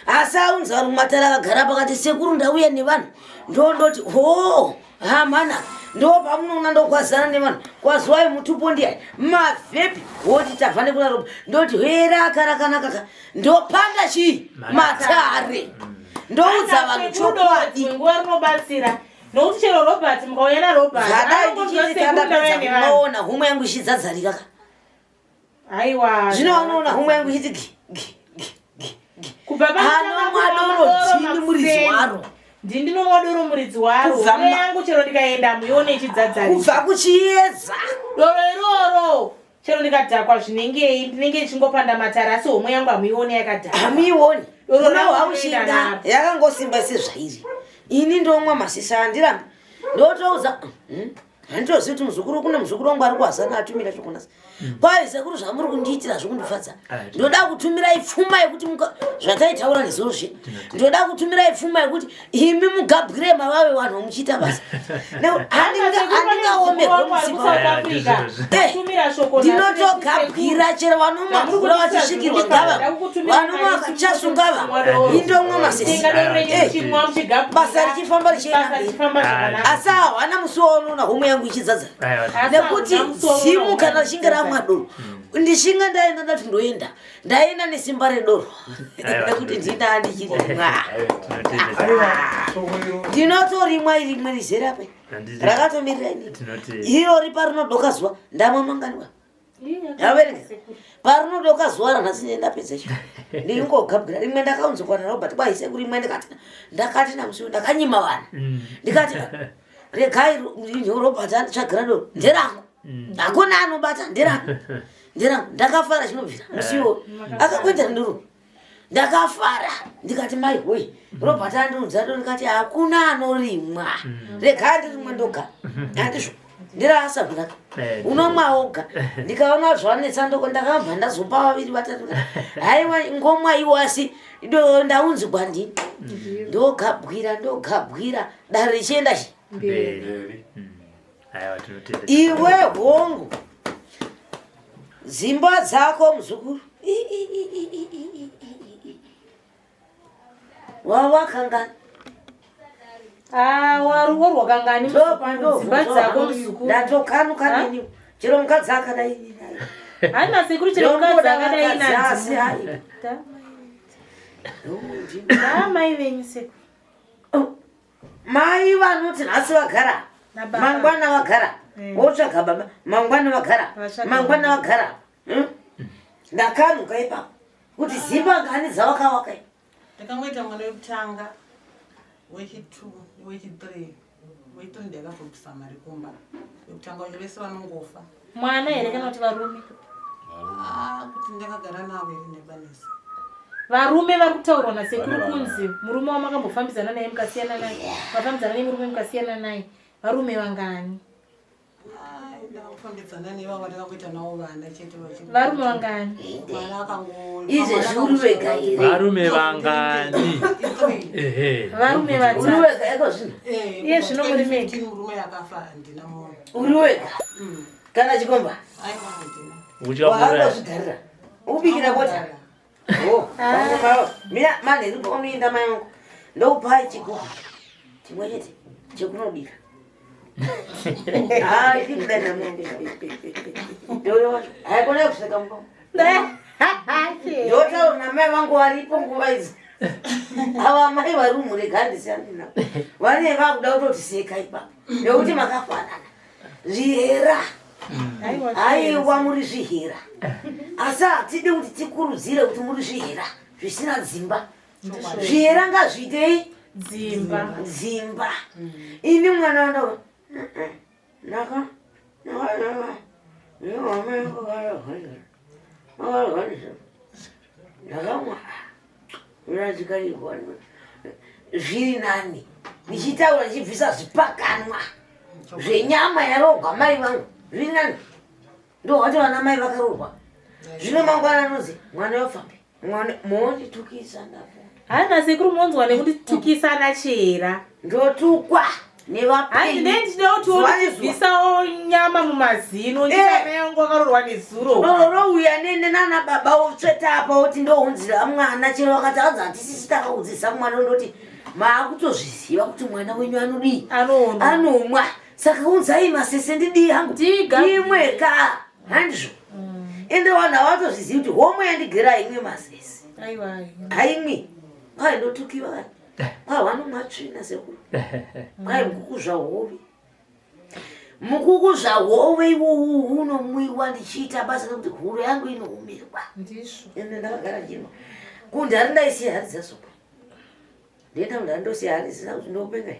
asi aunza vanhu kumatare akagara pakati sekuru ndauya nevanhu ndondoti hoo hamana ndo pamunoona ndokwazana nevanhu kwaziwai mutupo ndiyani mavhepi woti tabva nekuna Robert ndoti heraka rakanakaka ndopanda chii matare ndoudza vanhu chokwadi nguva rinobatsira nokuti chero Robert mukauya naRobert zvadai ndichitandapedza kunoona homwe yangu ichidzadzarika ka aiwa zvino vanoona homwe yangu ichiti gi gi gi gi gi kubva anomwa doro dzini muridzi waro ndini ndinomwa doro muridzi waro homwe yangu chero ndikaenda muione ichidzadzarika kubva kuchiedza doro iroro Chero ndikadhakwa zvinengei ndinenge ndichingopanda matare asi homwe yangu hamuioni yakadhakwa. Hamuioni. Doro rangu Hauchinda rinoenda naro. yakangosimba sezvairi. Ini ndomwa masisa handirambi. Ndotoudza handitozivi kuti muzukuru kune muzukuru wangu ari kuhasana atumira chokunasa. Kwai sekuru zvamuri kundiitira zvokundifadza. Ndoda kutumirai pfuma yekuti zvataitaura nezuro zviya. Ndoda kutumirai pfuma yekuti imi mugabwire mavave vanhu muchiita basa. Handingaomerwe musimba. Ndinotogabwira chero vanomwa mvura vachisvikirwa ngava. Vanomwa kachasu ngava. Indomwa masisi. Basa richifamba richienda mberi. Asi hawana musi waunoona homwe yangu ichidzadza. Nekuti zimu kana richinge ramwa doro. Ndichinge ndaenda ndati ndoenda. Ndaenda nesimba redoro. Nekuti ndinda ndichirimwa. Ndinotorimwa rimwe rizere apa. Rakatomirira ini. Irori parinodoka zuva ndamwa manganiwa. Yaverenga. Parinodoka zuva ranhasi ndapedza icho. Ndingogabwira rimwe ndakaunzwa naRobert kwai sekuru rimwe ndikati ndakati namusi ndakanyima vanhu. Ndikati regai Robert anditsvagira doro nderangu. Hakuna anobata nderangu. Nderangu ndakafara chinobvira musi iwoyo. Akakuita nduru. Ndakafara ndikati mai hoi Robert andiudza doro ndikati hakuna anorimwa. Regai ndirimwe ndoga. Handizvo. Ndirasabvira. Unomwa woga. Ndikaona zvanetsa ndoko ndakabva ndazopa vaviri vatatu. Haiwa ngomwa iwo asi ndaunzigwa ndini. Ndogabwira ndogabwira dare richienda chi. Mberi. Aiwa tinotenda. Iwe hongu. Dzimba dzako muzukuru. Wawakangani? Ah, waruorwa kangani dzimba dzako muzukuru? Ndatokanuka nini. Chero mukadzi akadai nini. Hana sekuru chero mukadzi akadai nani. Hai. Mai venyu sekuru. Oh, mai vanoti nhasi vagara mangwana vagara eh. wotsvaga baba mangwana vagara mangwana vagara hmm? Ndakanuka ipapo kuti zimba ngani dzawakawaka. Ndakangoita mwana wekutanga, wechi2 newechi3. Wechi3 ndakazobvisa mari kumba. Wekutanga wacho vese vanongofa. Mwana here kana kuti varume? Ah, kuti ndakagara navo here nebanesi. Varume vari kutaurwa nasekuru kunzi murume wamakambofambidzana naye mukasiyana naye, mafambidzana nemurume mukasiyana naye, varume vangani? Varume vangani? Izvezvi uri wega here? Varume vangani? Ehe. Varume vatatu. Uri wega iko zvino? Eh, Iye zvino muri mega. Murume akafa handina munhu. Uri wega? Kana chikomba? Aiwa handina. Uchamuraya. Wakangozvigarira. Ubikira bota. Oh, ah. Mira manheru paunoenda mai vangu ndokupai chigubhu chimwe chete chekunobika. Ah, ndikuda haikona kuseka mbo. Ndotaura namai vangu varipo nguva idzi. Ava mai vari murega handisiyani navo. Vanenge vakuda kutotiseka ipapo nekuti makafanana. Zvihera. Haiwa muri zvihera. Asi hatidi kuti tikurudzire kuti muri zvihera zvisina dzimba. Zvihera ngazviitei dzimba. Dzimba. Ini mwana wandava. Naka. Ndakamwa. Zviri nani ndichitaura ndichibvisa zvipakanwa zvenyama yarogwa mai vangu zviri nani ndohwati vana mai vakarorwa zvino mangwana anozi mwana wafambi mwana monditukisa ndapo hana sekuru monzwa nekunditukisa nachera ndotukwa nevapenyu ndinoda kuti wondibvisawo nyama mumazino ndichamai yangu akarorwa nezuro doro rouya nene nana baba wotsveta apa woti ndounzira mwana chero vakati hanzi hatisisi takaudzisa mwana ndoti maakutozviziva kuti mwana wenyu anodii anomwa saka unzai masese ndidii hangu imwe ka handizvo ende vanhu havatozvizivi kuti homwe yandigera haimwi masese haimwi kwai ndotukiwa kani kwai vanomwa tsvina sekuru kwai mukuku zvahove mukuku zvahove iwowu unomwiwa ndichiita basa nekuti huro yangu inoumirwa ende ndakagara ndinwa kundari ndaisiya hari dzasopa ndienda kundari ndosiya hari dzisina kuti ndopenga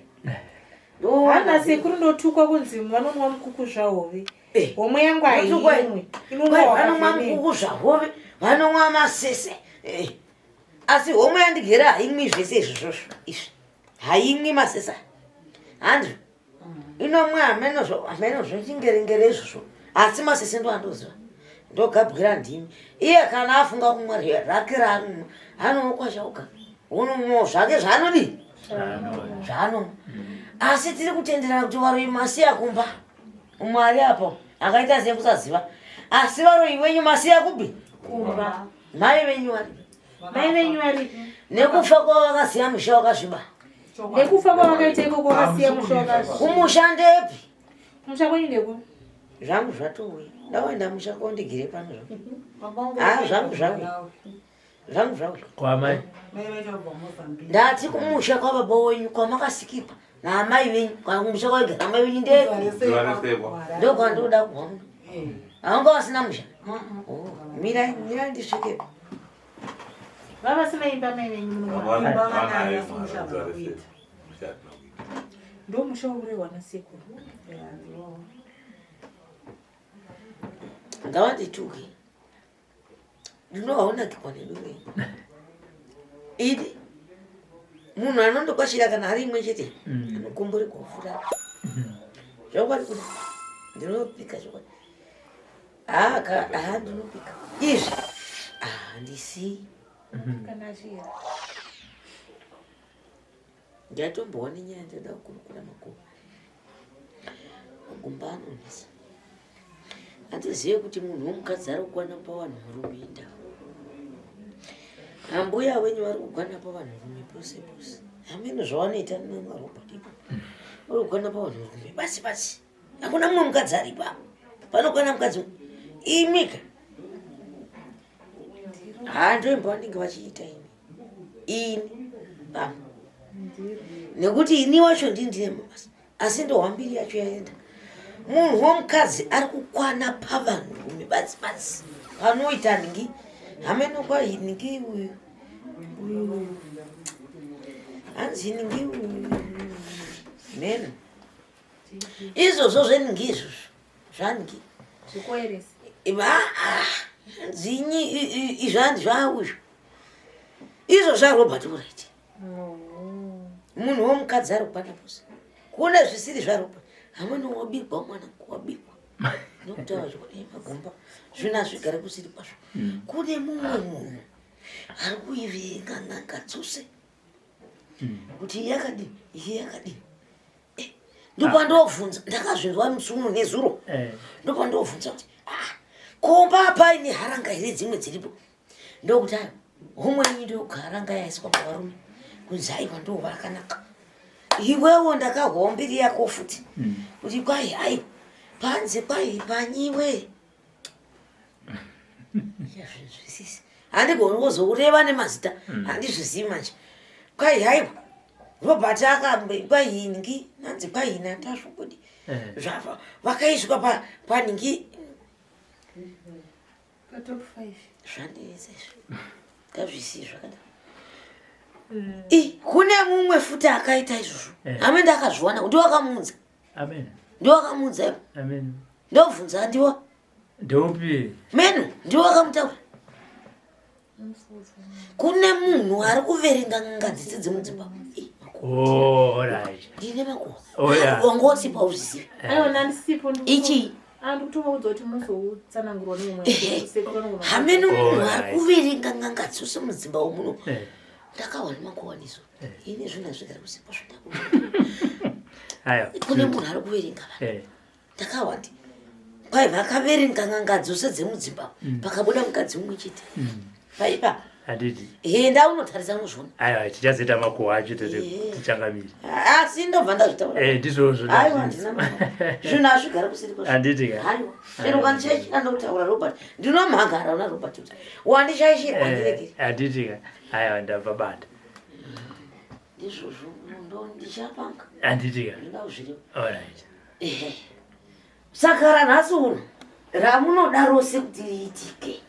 hana sekuru ndotukwa kunzi vanomwa mukuku zvahove eh. homwe yangu haimwi vanomwa mukuku zvahove vanomwa masese eh. Asi homwe yandigera haimwi zvese izvozvozvo izvi haimwi masesa handri inomwa hameno hameno zvechingerengere izvozvo asi masese ndo andoziva ndogabwira ndimi iye kana afunga kumwa rake raanomwa anokwasha oga unomwawo zvake zvaanodii zvaanomwa asi tiri kutenderana kuti varoyi masiya kumba mwari apo akaita sekusaziva asi varoyi wenyu masiya kupi kumba Mai venyu varipi? Mai venyu varipi? Nekufa kwavo vakasiya musha wakasviba. Nekufa kwavo vakaita ikoko vakasiya musha wakasviba. Kumusha ndepi? Kumusha kwenyu ndeku? Zvangu zvatouya. Ndawaenda musha kondigire pano zvangu. Ah, zvangu zvangu. Zvangu zvangu. Kwa mai. Ndati kumusha kwa baba wenyu kwamakasikirwa naamai venyu kumusha kwaigara amai venyu ndepi? Ndokwandoda kuhwa. Haunga wasina musha? Oh, mirai, mirai ndisvikepo. Vava sina imba mai venyu muno. Ndo musha urehwa nasekuru. Ngavandituke. Ndinohaunakirwa nedume. Idi munhu anondokwashira kana ari imwe chete anokomborerwa kufura. Zvokwadi kuti ndinopika zvokwadi. Ah, ka, ah, ndinopika. Izvi ah, handisi. Kana achiyera. Ndatombowa nenyaya ndinoda kukurukura makumbo. Magumba anonetsa. Handizive kuti munhu womukadzi ari kukwana pawanhu murume indava. Ambuya wenyu vari kugwana pavanhurume pose pose. Hameno zvavanoita naRobert ipo. Vari kugwana pavanhurume basi basi. Hakuna mumwe mukadzi aripo apa. Panokwana mukadzi imika. Haa ndoimba vanenge vachiita ini. Ini. Pamwe. Nekuti ini wacho ndini ndine mabasa. Asi ndohwa mbiri yacho yaenda. Munhu womukadzi ari kukwana pavanhurume badzi badzi. Panoita nhingi. Hameno kwa nhingi uyu. Uyu. Hanzi nhingi uyu. Meno. Izvozvo zvenhingi izvozvo. Zvanhingi. Zvikoeresi. Dzinyi izvanzi zvauzvo. Izvo zvaRobert Uright. Munhu womukadzi ari kupata pose. Kune zvisiri zvaRobert. Hameno wabikwa mwana wabikwa. Nokutaura zvekudii magomba. Zvino hazvigare kusiri kwazvo. Kune mumwe munhu ari kuivenga n'anga dzose. Kuti iyi yakadini, iyi yakadini. Eh, ndopandovhunza ndakazvinzwa musi uno nezuro. Eh. Ndopandovhunza kuti ah, komba paine haranga here dzimwe dziripo. Ndokuti ayo homwe iyi ndogaranga yaiswa pavarume kunzi aiwa ndo vakanaka. Iwewo ndakahwawo mbiri yako futi kuti kwai aiwa panze kwai panyiwe. Yazvinzwisisi. Handigoni kuzokureva nemazita handizvizivi manje. Kwai haiwa Robert akambe kwai ngi nanzi kwai natasvokudi Eh. zvava vakaiswa pa panhingi Pa top 5. Zvandinetsa izvi. Ngazvisiye zvakadaro. I kune mumwe futi akaita izvozvo. Eh. Ame ndakazviwana ndiwo akamuudza. Amen. Ndiwo akamuudza ivo. Amen. Ndobvunza ndiwo. Ndeupi? Meno ndiwo akamutaura. Kune munhu ari kuverenga n'anga dzese dzemudzimba. Ih, Oh, all right. Ndine makuhwa. Oh, yeah. Wanga usipo hauzivi. Aiwa ndandisipo. Ichi. Andikutovaudza kuti muzotsanangurwa neumwe. Ehe. Sekuru vanogona. Hameno munhu All ari right. kuverenga n'anga dzose mudzimba womuno. Eh. Ndakahwa nemakuwaniso. Ini zvinhu hazvigari kusipo zvindakuda. Aiwa. Kune munhu ari kuverenga vanhu. Eh. Ndakahwa ndi kwai vakaverenga n'anga dzose dzemudzimba pakabuda mukadzi mumwe chete. Paipa. Handiti. Enda unotarisa unozviona. Aiwa, tichazoita makuhwa acho tete Eh. tichangamire. Asi ndobva ndazvitaura. Eh, ndizvozvo. Aiwa handina mama. Zvinhu hazvigari kusiri kwazvo. Handiti ka. Aiwa. Chero ukandishaishira ndokutaura Robert. Ndinomhangara una Robert kuti wandishaishira Eh, handiregeri. handiti ka. Aiwa, ndabva bata. Ndizvozvo ndo ndichapanga. Handiti ka. Ndinoda kuzvireva. All right. Ehe. Saka ranhasi uno ramunoda rose kuti riitike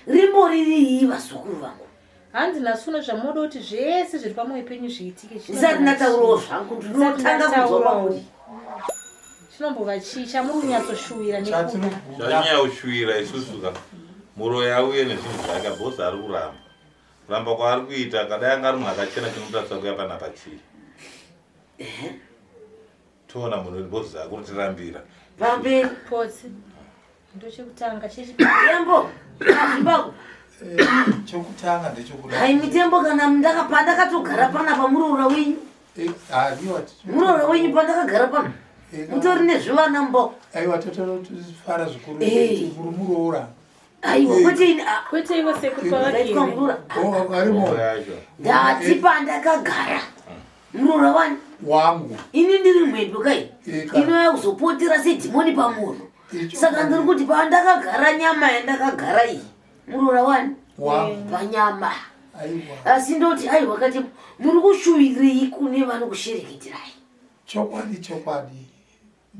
rimbori rii vazukuru vangu. Hanzi nhasi uno zvamunoda kuti zvese zviri pamwoyo penyu zviitike. Ndisati ndataurawo zvangu ndinotanga kunzwa kwamuri. Chinombova chii chamuri kunyatsoshuwira nekuda? Chatinobuda Zvanyanya kushuwira isusu ka muroyi auye nezvinhu zvake bhosi ari kuramba. Kuramba kwaari kuita kadai anga ari munhu akachena chinomutarisa kuya panapa chii. Toona munhu bhosi akutirambira. Pamberi. Potsi. Ndochekutanga chechipiri. Tembo. Azvimbako. Chokutanga ndechekuda. Hai mitembo kana ndaka pandakatogara panapa muroora wenyu. Eh, aiwa, Muroora wenyu pandakagara pano. Eh, Mutori nezvivana mbo. Aiwa totofara zvikuru Eh. muri muroora. Aiwa Eh. kwete ini. ah, Kwete ivo sekuru Ndaitwa pavakiri. muroora. Oh, arimo Mhoro yacho. Ndati pandakagara. Muroora wani. wangu. Ini ndiri mhendo kai. Eka. Inouya kuzopotera sedhimoni pamunhu. Icho- Saka ndiri kuti pandakagara nyama yandakagara iyi. Muroora wani. Wangu. Panyama. Aiwa. Asi ndoti aiwa kati muri kushuwirei kune vanokushereketirai. Chokwadi chokwadi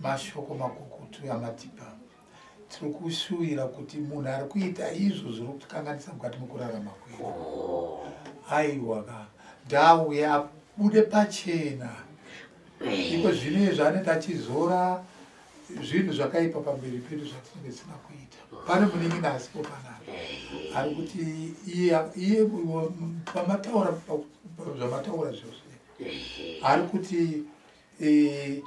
mashoko makukutu amatipa. Tiri kushuwira kuti munhu ari kuita izvo zviri kutikanganisa mukati mekurarama kwedu. Aiwa ka ndauye abude pachena. Iko zvino izvi anenge achizora zvinhu zvakaipa pamberi pedu zvatinenge tisina kuita. Pane munin'ina asipo panapa ari kuti iye iye pamataura zvamataura zvose ari kuti eh,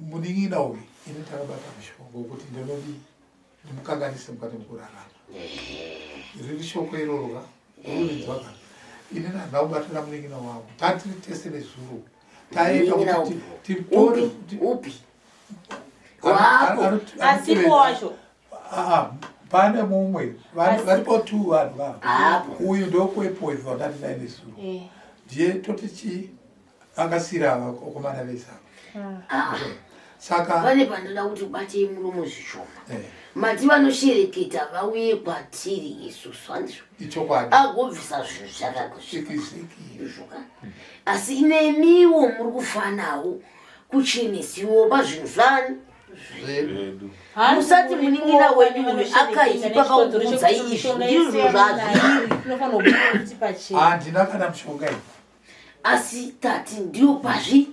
munin'ina uyu ini ndakabata mushonga wekuti ndinodii ndimukanganise mukati mekurarama. Riri shoko iroro ka unorinzwa ka ini handina kubatana munin'ina wangu tatiri tese nezuro taenda Munin'ina kuti upi? titore Upi? Upi? Wapo. Asipo wacho. Pane mumwe varipo two vanhu vavo. Uyu ndokuepoiva ndati dai nezuro. Eh. Ndiye toti chii? Akasira vakomana vese ava. Ah. Saka pane pandoda kuti ubatei muromo zvishoma. Eh. Mati vanoshereketa vauye kwatiri isusu handizvo? Ichokwadi. Agobvisa zvinhu zvakakuzvika. Asi nemiwo muri kufanawo kuchenesiwo pazvinhu zvani zvedu. Musati munin'ina wenyu uyu akaipa kaukuudzai izvi ndizvo zvazviri. Handina kana mushonga iyi. Asi tati ndiyo pazvi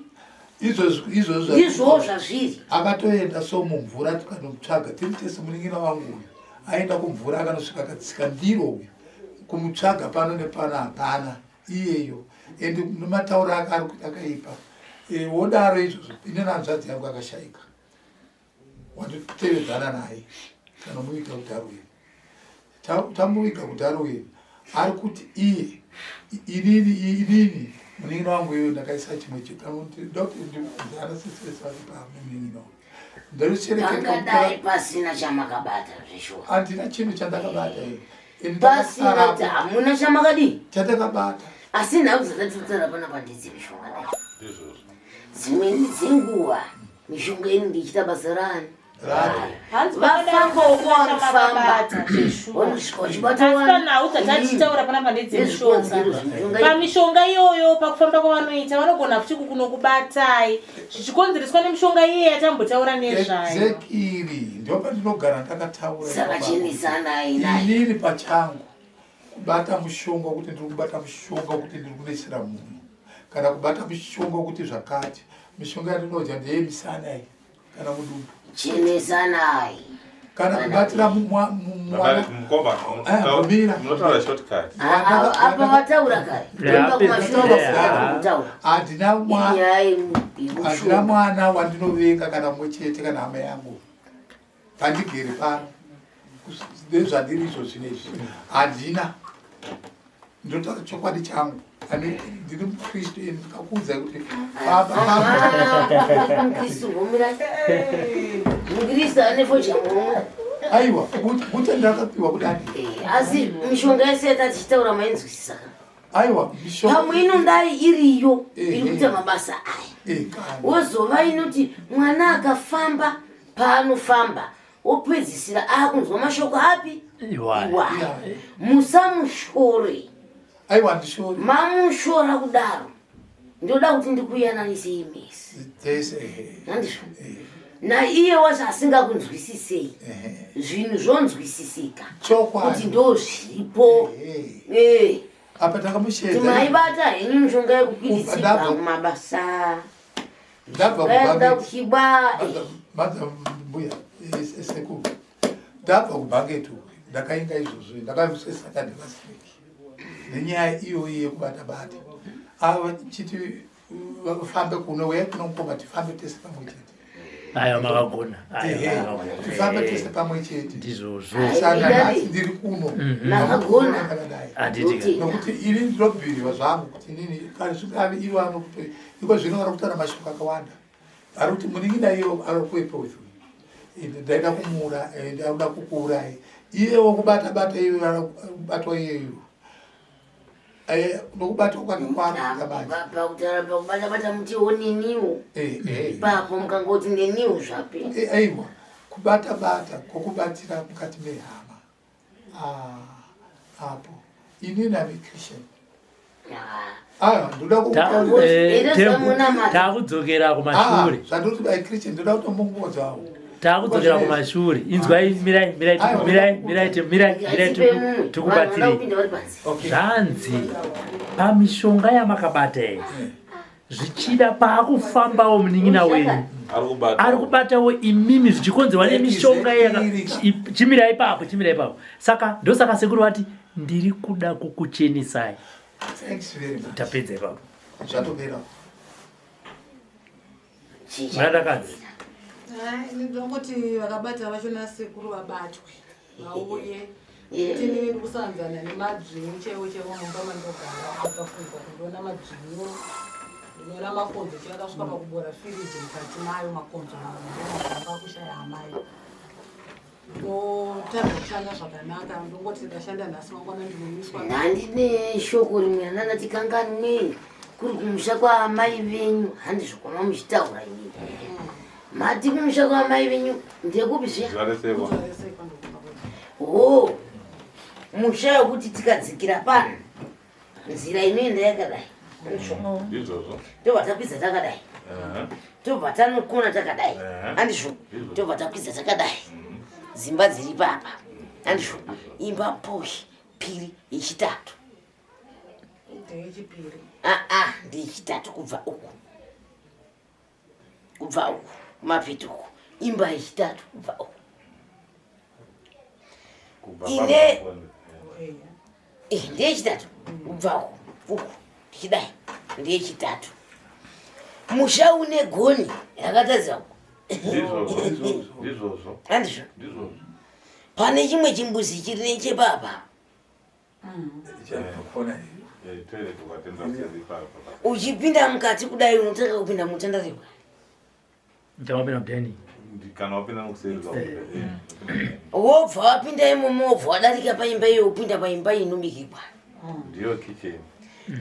izvozvo ndizvowo zvazviri. Akatoenda so mumvura tikanomutsvaga tiri tese munin'ina wangu uyu aenda kumvura akanosvika akatsika ndiro uyu kumutsvaga pano nepano hapana iyeyo and nematauro ake ari kuita akaipa e, wodaro izvozvo ini nehanzvadzi yangu akashaika wanditevedzana naye tanomuviga kudarwin tamuviga kudarwin ari kuti iye inini inini munin'ina wangu iyoyo ndakaisa chimwe chekana sisi vese vari pamwe munin'ina wangu ndoshereketangadai pasina chamakabata zveshuwa handina chinhu chandakabata ini pasina hamuna chamakadii chandakabata asi nhau dzakatitaura panapa ndedzemishonga dai dzimweni dzenguva mishonga inenge ichiita basa rani vafambawo kwavanofamba vanosvika vachibatanhau dzatachitaura panapa ndedzemishonga pamishonga iyoyo pakufamba kwavanoita vanogona futi kukunokubatai zvichikonzereswa nemishonga iye yatambotaura nezvayo zekiri ndopandinogara ndakataura saka chenesanai inini pachangu kubata mushonga kuti ndiri kubata mushonga kuti ndiri kunetsera munhu kana kubata mushonga kuti zvakati mishonga yandinodya ndeyemisana iyi kana mudumbu chenesanai kana kubatira mwana vataura kare handina mwana wandinovenga kana mumwe chete kana hama yangu pandigere pano nezvandiri izvo zvino izvi handina ndotaura chokwadi changu ndiri mukristu and ndikakuudzai kuti mukristu ane fodya muhomwe aiwa bute ndakapiwa kudani eh, asi mishonga yese yatatichitaura mainzwisisa aiwa pamwe inodai iriyo iri kuita mabasa aya eh, wozova inoti mwana akafamba paanofamba wopedzisira akunzwa mashoko api iwaya musamushore aiwa ndishore mamushora kudaro ndoda kuti ndikuyananisei mese handizvo naiye wacho asingakunzwisisei zvinhu zvonzwisisika kuti ndo zviripo eh. apa takamusheedza maibata henyu mishonga yekukwiridzirwa kumabasa ndabva kuda kuchibwa madam mbuya sekuru ndabva kubhangetu ndakainga izvozvo ndakavisesakandi last week nenyaya iyoyi yekubata bata ava chiti vafambe kuno uya kuno mukoma tifambe tese pamwe chete ayo makagona tifambe tese pamwe chete ndizvozvo saka nhasi ndiri kuno mhm. makagona handiti nokuti ini ndinobhirwa zvangu kuti inini kana zvingavi ivo anokuti iko zvino vari kutaura mashoko akawanda ari kuti munin'ina iyo ari kuepoth ndaida kumuura eh, ndakuda kukuurai iyewo kubata bata iyo kubatwa iyeyo eh, nokubatwa kwake kwakuita manje pakutaura pakubata bata mutiwo neniwo eh, ipapo mukangoti neniwo zvape aiwa kubata bata kwokubatira mukati mehama Ah, apo inini am a christian ah, ndoda eh, takudzokera kumashure ah, zvandoti by christian ndoda kutombongodzawo takudzokera kumashure inzwai mirai mirai mirai mirai mirai mirai tikubatsirei zvanzi pamishonga yamakabata iyi eh. zvichida paakufambawo munin'ina wenyu ari kubatawo imimi zvichikonzerwa nemishonga chimirai ipapo chimirai ipapo saka ndosaka sekuru vati ndiri kuda kukuchenesai tapedza ipapo murandakadzi ndongoti vakabata vacho nasekuru vabatwe vauye kuti inini ndikusanzana nemadzvinyu chaiwo chaiwo mumba mandogara pafunza kundiona madzvinyu ndinoona makonzo chaiwo akasvika pakubora firiji mukati mayo makonzo mamwe ndomagamba kushaya amai Ndakutadza kushanda zvakanaka ndongoti ndashanda nhasi mangwana ndinomiswa. Ndandine shoko rimwe randandati kanganwe kuri kumusha kwaamai venyu handizvo kwama muchitaura inini. Mati kumusha kwaamai venyu ndekupi zviya? Zvaresekwa. Zvaresekwa ndokuba kwedu. Hoo musha wekuti tikadzikira pano nzira inoenda yakadai andizvo Ndizvozvo. tobva takwidza takadai Ehe. tobva tanokona takadai Ehe. andizvo Ndizvo. tobva takwidza takadai dzimba dziri papa andizvo imba poshi piri yechitatu Ndeyechipiri. aa ndeyechitatu kubva uku kubva uku kumapeto uku imba yechitatu kubva uku Kubva Ine- pano- Eya. Eh, ndeyechitatu kubva uku uku tichidai ndeyechitatu musha une goni rakatadza uku Ndizvozvo. Ndizvozvo. andizvo Ndizvozvo. pane chimwe chimbuzi chiri nechepapa Kona Eh, toilet ukatenda kuseri ipapo. uchipinda mukati kudai unotanga kupinda mutandarikwa Ndamapinda mudining. Kana wapinda nokuseri kwabuda. Eh. wobva wapinda imomo wobva wadarika paimba iyo wopinda paimba inobikirwa Ndiyo kitchen.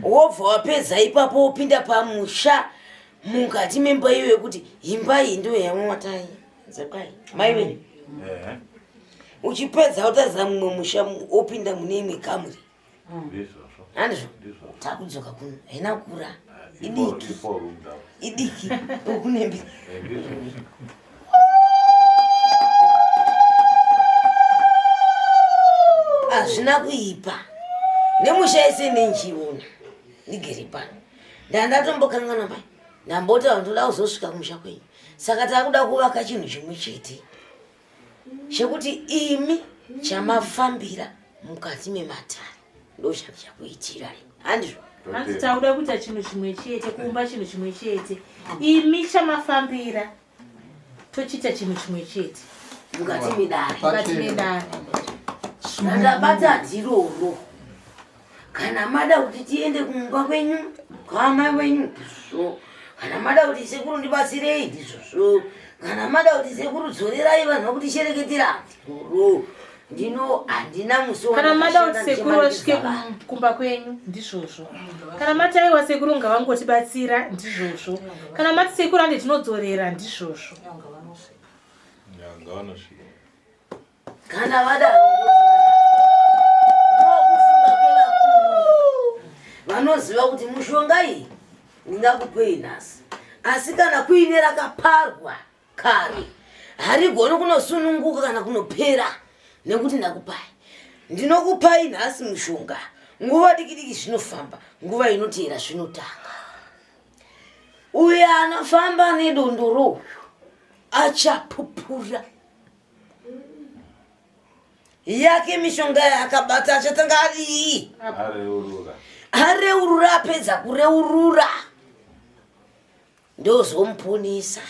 wobva wapedza ipapo wopinda pamusha mukati memba iyo yekuti imba iyi ndiyo yamwatai dzakai mai venyu Ehe. uchipedza wotaridza mumwe musha wopinda mune imwe kamuri Ndizvozvo. handizvo Ndizvozvo. takudzoka kuno haina kura Ah, idiki Ifour rooms apo. idiki ukunembi Eh, ndizvozvo. hazvina kuipa nemusha yese nenjiona ndigere pano ndandatombokanganwa mai ndamboti ndoda kuzosvika kumusha kwenyu saka takuda kuvaka chinhu chimwe chete chekuti imi chamafambira mukati mematare ndochandichakuitirai handizvo Hanzi tauda kuita chinhu chimwe chete, kuumba chinhu chimwe chete. Imi chamafambira tochiita chinhu chimwe chete. mukati medare Mukati medare. randabata ndiroro kana mada kuti tiende kumba kwenyu kwaamai wenyu ndizvo kana mada kuti sekuru ndibatsirei ndizvozvo kana mada kuti sekuru dzorerai vanhu vakutishereketera ndiroro ndino handina musi Kana mada kuti wandakashanda sekuru vasvike ndichimanikidza vanhu. kumba kwenyu ndizvozvo. Kana mati aiwa sekuru ngavangotibatsira ndizvozvo. Kana mati sekuru hande tinodzorera ndizvozvo. Yanga vanosvika. Ya, ngavanosvika. kana vadaro ndokufunga kwevakuru vanoziva kuti mushonga iyi ndingakupei nhasi asi kana kuine rakaparwa kare harigoni kunosununguka kana kunopera nekuti ndakupai ndinokupai nhasi mushonga nguva diki diki zvinofamba nguva inoteera zvinotanga uyo anofamba nedondoro uyu achapupura yake mishonga yaakabata achatanga adii Areurura. areurura apedza kureurura ndozomuponesa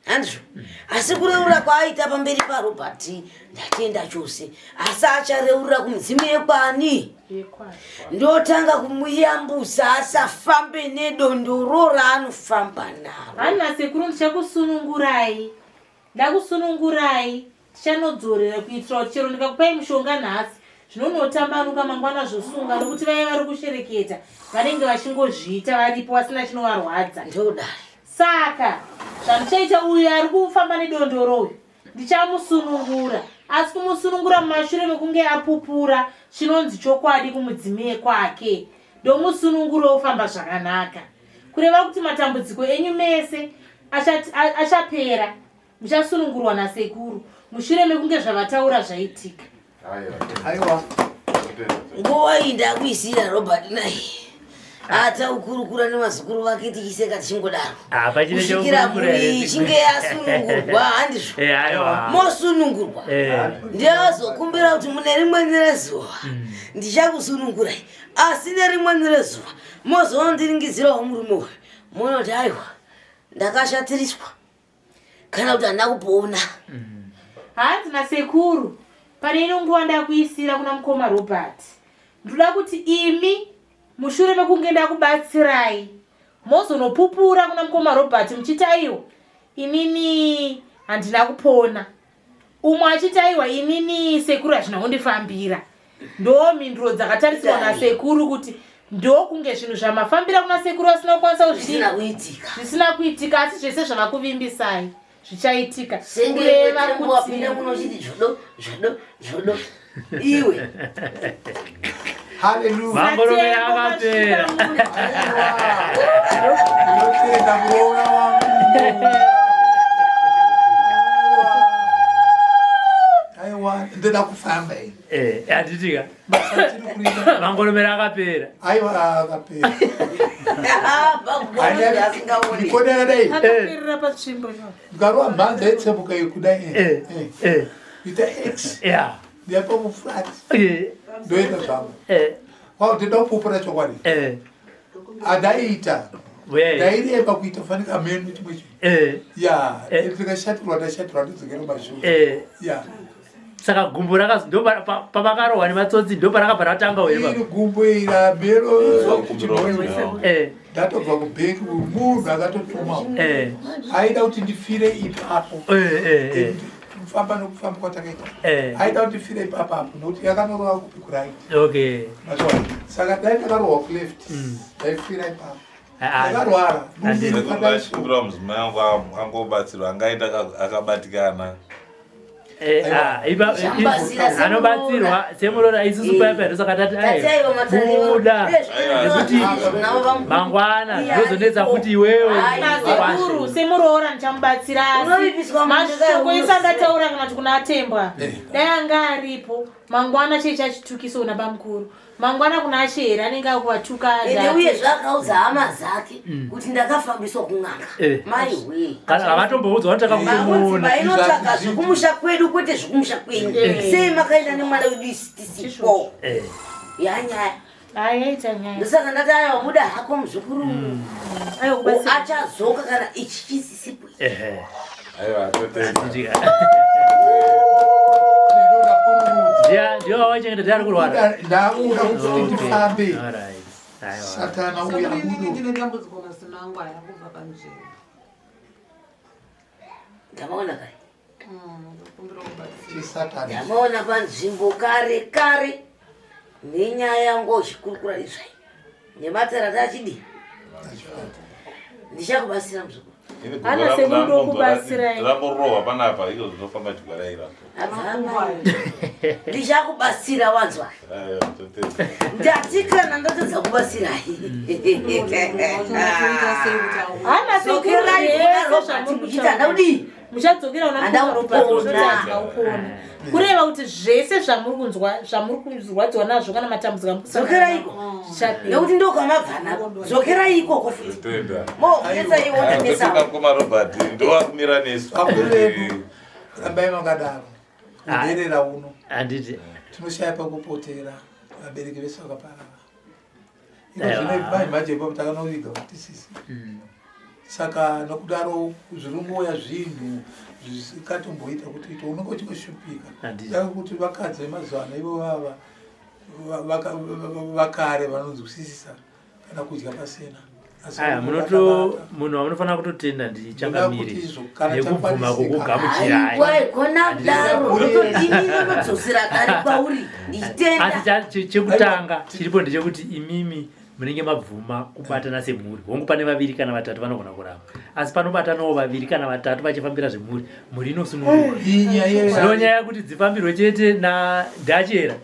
handizvo asi kureurura kwaaita pamberi parobert ndatenda chose asi achareurura kumudzimu yekwani Yekwani. ndotanga kumuyambusa asafambe nedondoro raanofamba naro Hanzi nasekuru ndichakusunungurai. Ndakusunungurai tichanodzorera kuitira kuti chero ndikakupai mushonga nhasi zvinonotambanuka mangwana zvosunga nokuti vaya vari kushereketa vanenge vachingozviita varipo vasina chinovarwadza. ndodai Saka zvandichaita uyu ari kufamba nedondoro uyu ndichamusunungura asi kumusunungura mumashure mekunge apupura chinonzi chokwadi kumudzimie kwake ndomusunungura ofamba zvakanaka kureva kuti matambudziko enyu mese achapera muchasunungurwa nasekuru mushure mekunge zvavataura zvaitika. Aiwa. Aiwa. Totenda. nguva iyi ndakuisira robert nai ataukurukura nevazukuru vake tichiseka tichingodaro Ah, pachine kusvikira chekukurukura here? mhuri ichinge yasunungurwa handizvo Eh, aiwa. mosunungurwa Eh, ndinozokumbira kuti mune rimweni rezuva ndichakusunungurai asi nerimweni rezuva mozondiringizirawo murume uyu munoti aiwa ndakashatiriswa kana kuti handina kupona Hanzi nasekuru pane ino nguva ndakuisira kuna mukoma Robert ndoda kuti imi mushure mekunge ndakubatsirai mozonopupura kuna mukoma Robert muchiti aiwa inini handina kupona. Umwe achiti aiwa inini sekuru hazvina kundifambira. Ndo mhinduro dzakatarisirwa nasekuru kuti ndokunge zvinhu zvamafambira kuna sekuru vasina kukwanisa kuzvisina kuitika zvisina kuitika asi zvese zvavakuvimbisai zvichaitika kureva kuti muno uchiti zvodo zvodo zvodo iwe Mangoromera akapera. Ndinotenda muroora wangu. Aiwa, ndoda kufamba ini. Eh, handitika. Basa tiri kuita. Mangoromera akapera. Aiwa, akapera. Asingaoni. Mikono yakadai. Akaperera patsvimbo ipapo. Ndikarova mhanza yetsemuka iyi kudai. Eh, eh. Kuita X. Yeah. Ndiyapa muflat. Eh. Ndoita zvangu. Eh. Kwao ndinoda kupupura chokwadi. Eh. Andaiita. Wewe. Ndaireba kuita fanika meno chimwe chinhu. Eh. Ya, Eh. ndikashatirwa ndashatirwa ndidzokera kumashure. Eh. Ya. Saka gumbo rakazi ndo pavakarohwa nematsotsi ndo parakabva ratanga here Iri gumbo iri mero Eh. Ndatobva kubhenki munhu akatotuma. Eh. Aida kuti ndifire ipapo. Eh, eh, eh. Kufamba nokufamba kwatakaita. Eh. Aida kuti ndifire ipapo apo nokuti yakanorova kupi kuright. Okay. Mazviona. Saka dai ndakarohwa kuleft. Ndaifira ipapo. Ah, Ndakarwara. Ndashukura mudzimai wangu angobatsirwa angaita akabatikana. Eh, ah, anobatsirwa semuroora isusu paya paya ndosaka tati Tataiwa matariwa. buda Eh, nekuti navo vamu- mangwana zvinozonetsa futi iwewe Sekuru semuroora ndichamubatsira asi Unovipiswa munhu mashoko ese unoziva. andataura kana kuti kuna atembwa dai anga aripo mangwana chee chachitukiso una bamukuru mangwana kuna ashera anenge akuvatuka Ende uye zvaakaudza hama dzake kuti ndakafambiswa kun'anga. Eh. Mai wee. kana havatomboudzwa vanotanga Makunzi kutomuona mainotsvaga zvekumusha kwedu kwete zvekumusha kwenyu. Eh. Sei makaenda nemwana wedu isu tisipo? Eh. Yanyaya. Ayaita nyaya. Ndosaka ndati aiwa buda hako muzukuru. Aiwa kubatsira. Achadzoka kana ichi chisisipo. Ehe. Aiwa, totenda. Ndiyo wawachengeta ndiye ari kurwara. Ndakuda kuti Okay. ndifambe. Alright. Aiwa. Satana uya Sekuru inini abudo. ndine dambudziko mazino angu aya kubva panzvimbo. Ndamaona kare. Ndokumbira kubatsira. Chisatani. Ndamaona panzvimbo kare kare nenyaya yangu uchikurukura izvai. Nematara tachidii? Ndichakubatsira muzukuru. Ini gumbo Ana rangu sekuru rambonzwa ndokubatsirai. ramborohwa panapa iko zvinofamba chigwaraira. Abva Ndichakubatsira wanzwa. Aiwa, totenda. Ndati kana ndatadza kubatsirai. Hana sekuru Dzokerai kuna zvese Robert zvamuri muchiti kutaura. handa kudii? Muchadzokera kuna Handa mukoma Robert kupona. muchotadza kupona. Kureva kuti zvese zvamuri kunzwa zvamuri kurwadziwa nazvo kana matambudziko amuri kusangana Dzokerai nawo, iko. zvichapera. Nekuti ndokwamabva nako. Dzokerai ikoko futi. Totenda. Monetsa iwo Totenda ndinetsa. mukoma Robert ndowakumira nesu. Vakuru vedu rambai makadaro. Ah. Uderera uno. Handiti. Tinoshaya pekupotera. Vabereki vese vakaparara. Iko Aiwa. zvino mai manje ipapo takanoviga kuti sisi. Saka nokudaro zviringoya zvinhu zvisikatomboita kuti ito unenge uchingoshupika. Handiti. Saka kuti vakadzi vemazuva ano ivo vava vakare vanonzwisisa kana kudya pasina. Asi Aya, unenge munoto wakabata. munhu wamunofanira kutotenda ndichangamire Ndoda kuti izvo, kana nekubvuma chakwanisika. kukugamuchirai. Aiwa ikona kudaro. Ini ndinodzosera kare kwauri. Ndichitenda. Asi chekutanga chiripo ndechekuti imimi munenge mabvuma kubatana semhuri. Hongu pane vaviri kana vatatu vanogona kuramba, asi panobatanawo vaviri kana vatatu vachifambira zvemhuri, mhuri inosununguka. Inyaya Zvino nyaya yekuti dzifambirwe chete nadhachera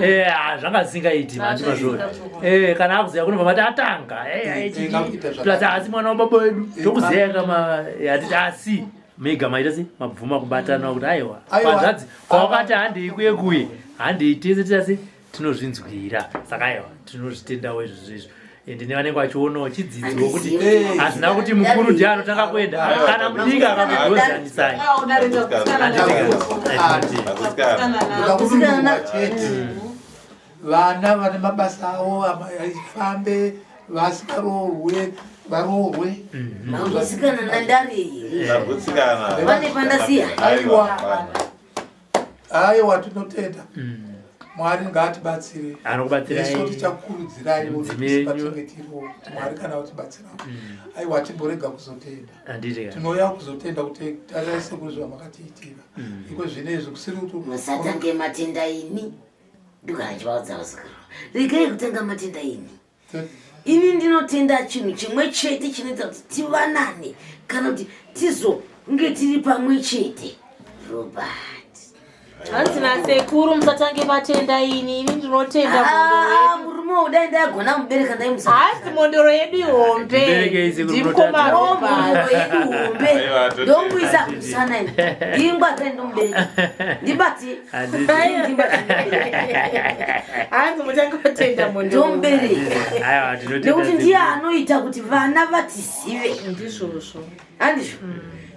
eh, ah, zvanga zvisingaiti mhandi mazvori. Eh, kana akuziya kunobva mati atanga eh, eh, Eh, ngakuita plus zvakanaka. asi mwana wababa wedu tokuziya kama hatiti asi mega maita sei mabvuma kubatana kuti aiwa Aiwa. kwanzvadzi kwawakati handei kuye kuye handei tese titase tinozvinzwira saka aiwa tinozvitendawo izvozvo izvo ende nevanenge vachionawo chidzidzo kuti Eh. hazvina kuti mukuru ndiye anotanga kuenda kana mudiki akakudzozanisai Ndoda kududurwa chete. Vana vane mabasa avo aifambe vasikaroorwe varoorwe. Makusikana nandari. Ndagutsikana. Pane pandasiya. Aiwa. Aiwa tinotenda. Mwari ngaatibatsire. Anokubatsirai. Isu tichakukurudzirai Mudzimu yenyu. patinenge tiriwo kuti Mwari kana vatibatsira. Aiwa timborega kuzotenda. Handiti ka. Tinouya kuzotenda kuti tarirai sekuru zvamakatiitira. Iko zvino izvi kusiri kuti Musatange matenda ini. Ndogara ndichivaudza vazukuru. Regai kutanga matenda ini. Ini ndinotenda chinhu chimwe chete chinoita kuti tivanane kana kuti tizonge tiri pamwe chete. Robert. Hanzi nasekuru musatange matenda ini, ini ndinotenda mhondoro Ah, yedu. murume uyu dai ndagona mubereka ndaimusa. Hanzi mhondoro yedu ihombe. Muberekei sekuru Ndimukoma munotadza. Robert. Mhondoro yedu hombe. Aiwa, totenda. Ndomuisa musana ini. Ndingwate ndomubereka. Ndibate. Handiti. Ndibate. Hanzi mutange matenda mhondoro. Ndomubereka. Aiwa, tinotenda Nekuti ndiye sekuru. anoita kuti vana vatizive. Ndizvozvo. Handizvo.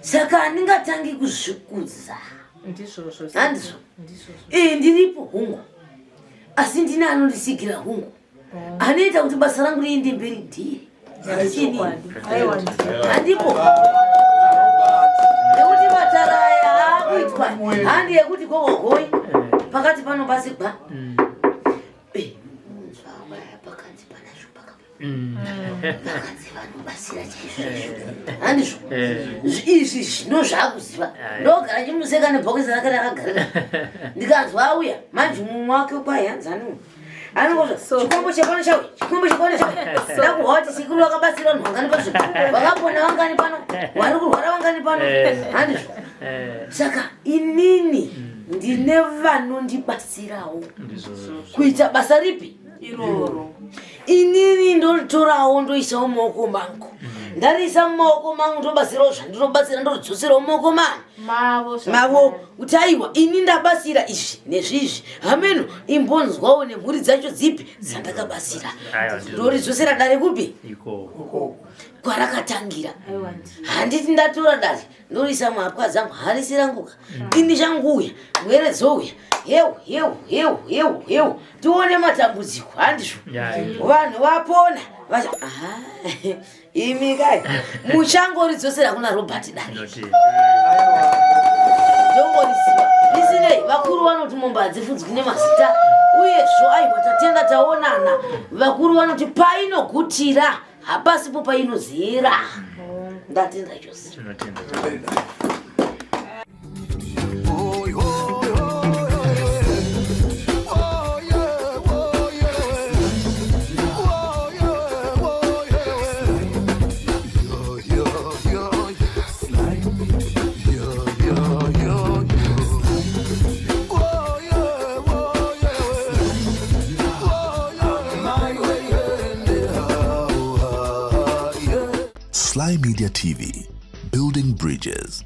Saka handingatangi kuzvikudza. Ndizvozvo. Handizvo. Ndizvozvo. Ee ndiripo hungu. Asi ndine anondisigira hungu. Anoita kuti basa rangu riende mberi ndiye. Handisini. Aiwa ndiyo. Handipo. Nekuti matara aya aakuitwa. Handi yekuti gogogoyi. Pakati pano pasigwa. Eh, munzwa waya pakanzi panazvo pakapa. Vakanzi vanobatsira chaizvo. Handizvo. Izvi zvino zvaakuziva. Ndogara chimuseka nebhokisi rake rakagarika. Ndikanzwa auya manje mumwe wake kwayanzani. Anongozva chikombo chepano chauya, chikombo chepano chauya. Ndakuhwa kuti sekuru vakabatsira vanhu vangani pazvo. Vakapona vangani pano, vari kurwara vangani pano. Handizvo. Saka inini ndine vanondibatsirawo Ndizvozvo. kuita basa ripi? Iroro. Inini ndoritorawo ndoisawo mumaoko mangu. Ndariisa mumaoko mangu ndobatsirawo zvandinobatsira ndoridzoserawo mumaoko mangu. Mavo Mavo kuti aiwa ini ndabatsira izvi nezvizvi. Hameno imbonzwawo nemhuri dzacho dzipi dzandakabatsira. Aiwa, ndizvo. Ndoridzosera dare kupi? Ikoko. Kwarakatangira. Aiwa ndiyo. Handiti ndatora dare ndoriisa muhapwa dzangu harisi ranguka. Ini changuuya mwere dzouya. Heu heu heu heu heu tione matambudziko handizvo. Ya, izvo. Vanhu vapona vacha aha imi kai muchangoridzosera kuna Robert dare. Tinotenda. Ndongoriziva. Risinei vakuru vanoti mombe hadzifudzwi nemazita uyezvo aiwa tatenda taonana. Vakuru vanoti painogutira hapasipo painozira. Ndatenda chose. Tinotenda. Slymedia TV, building bridges.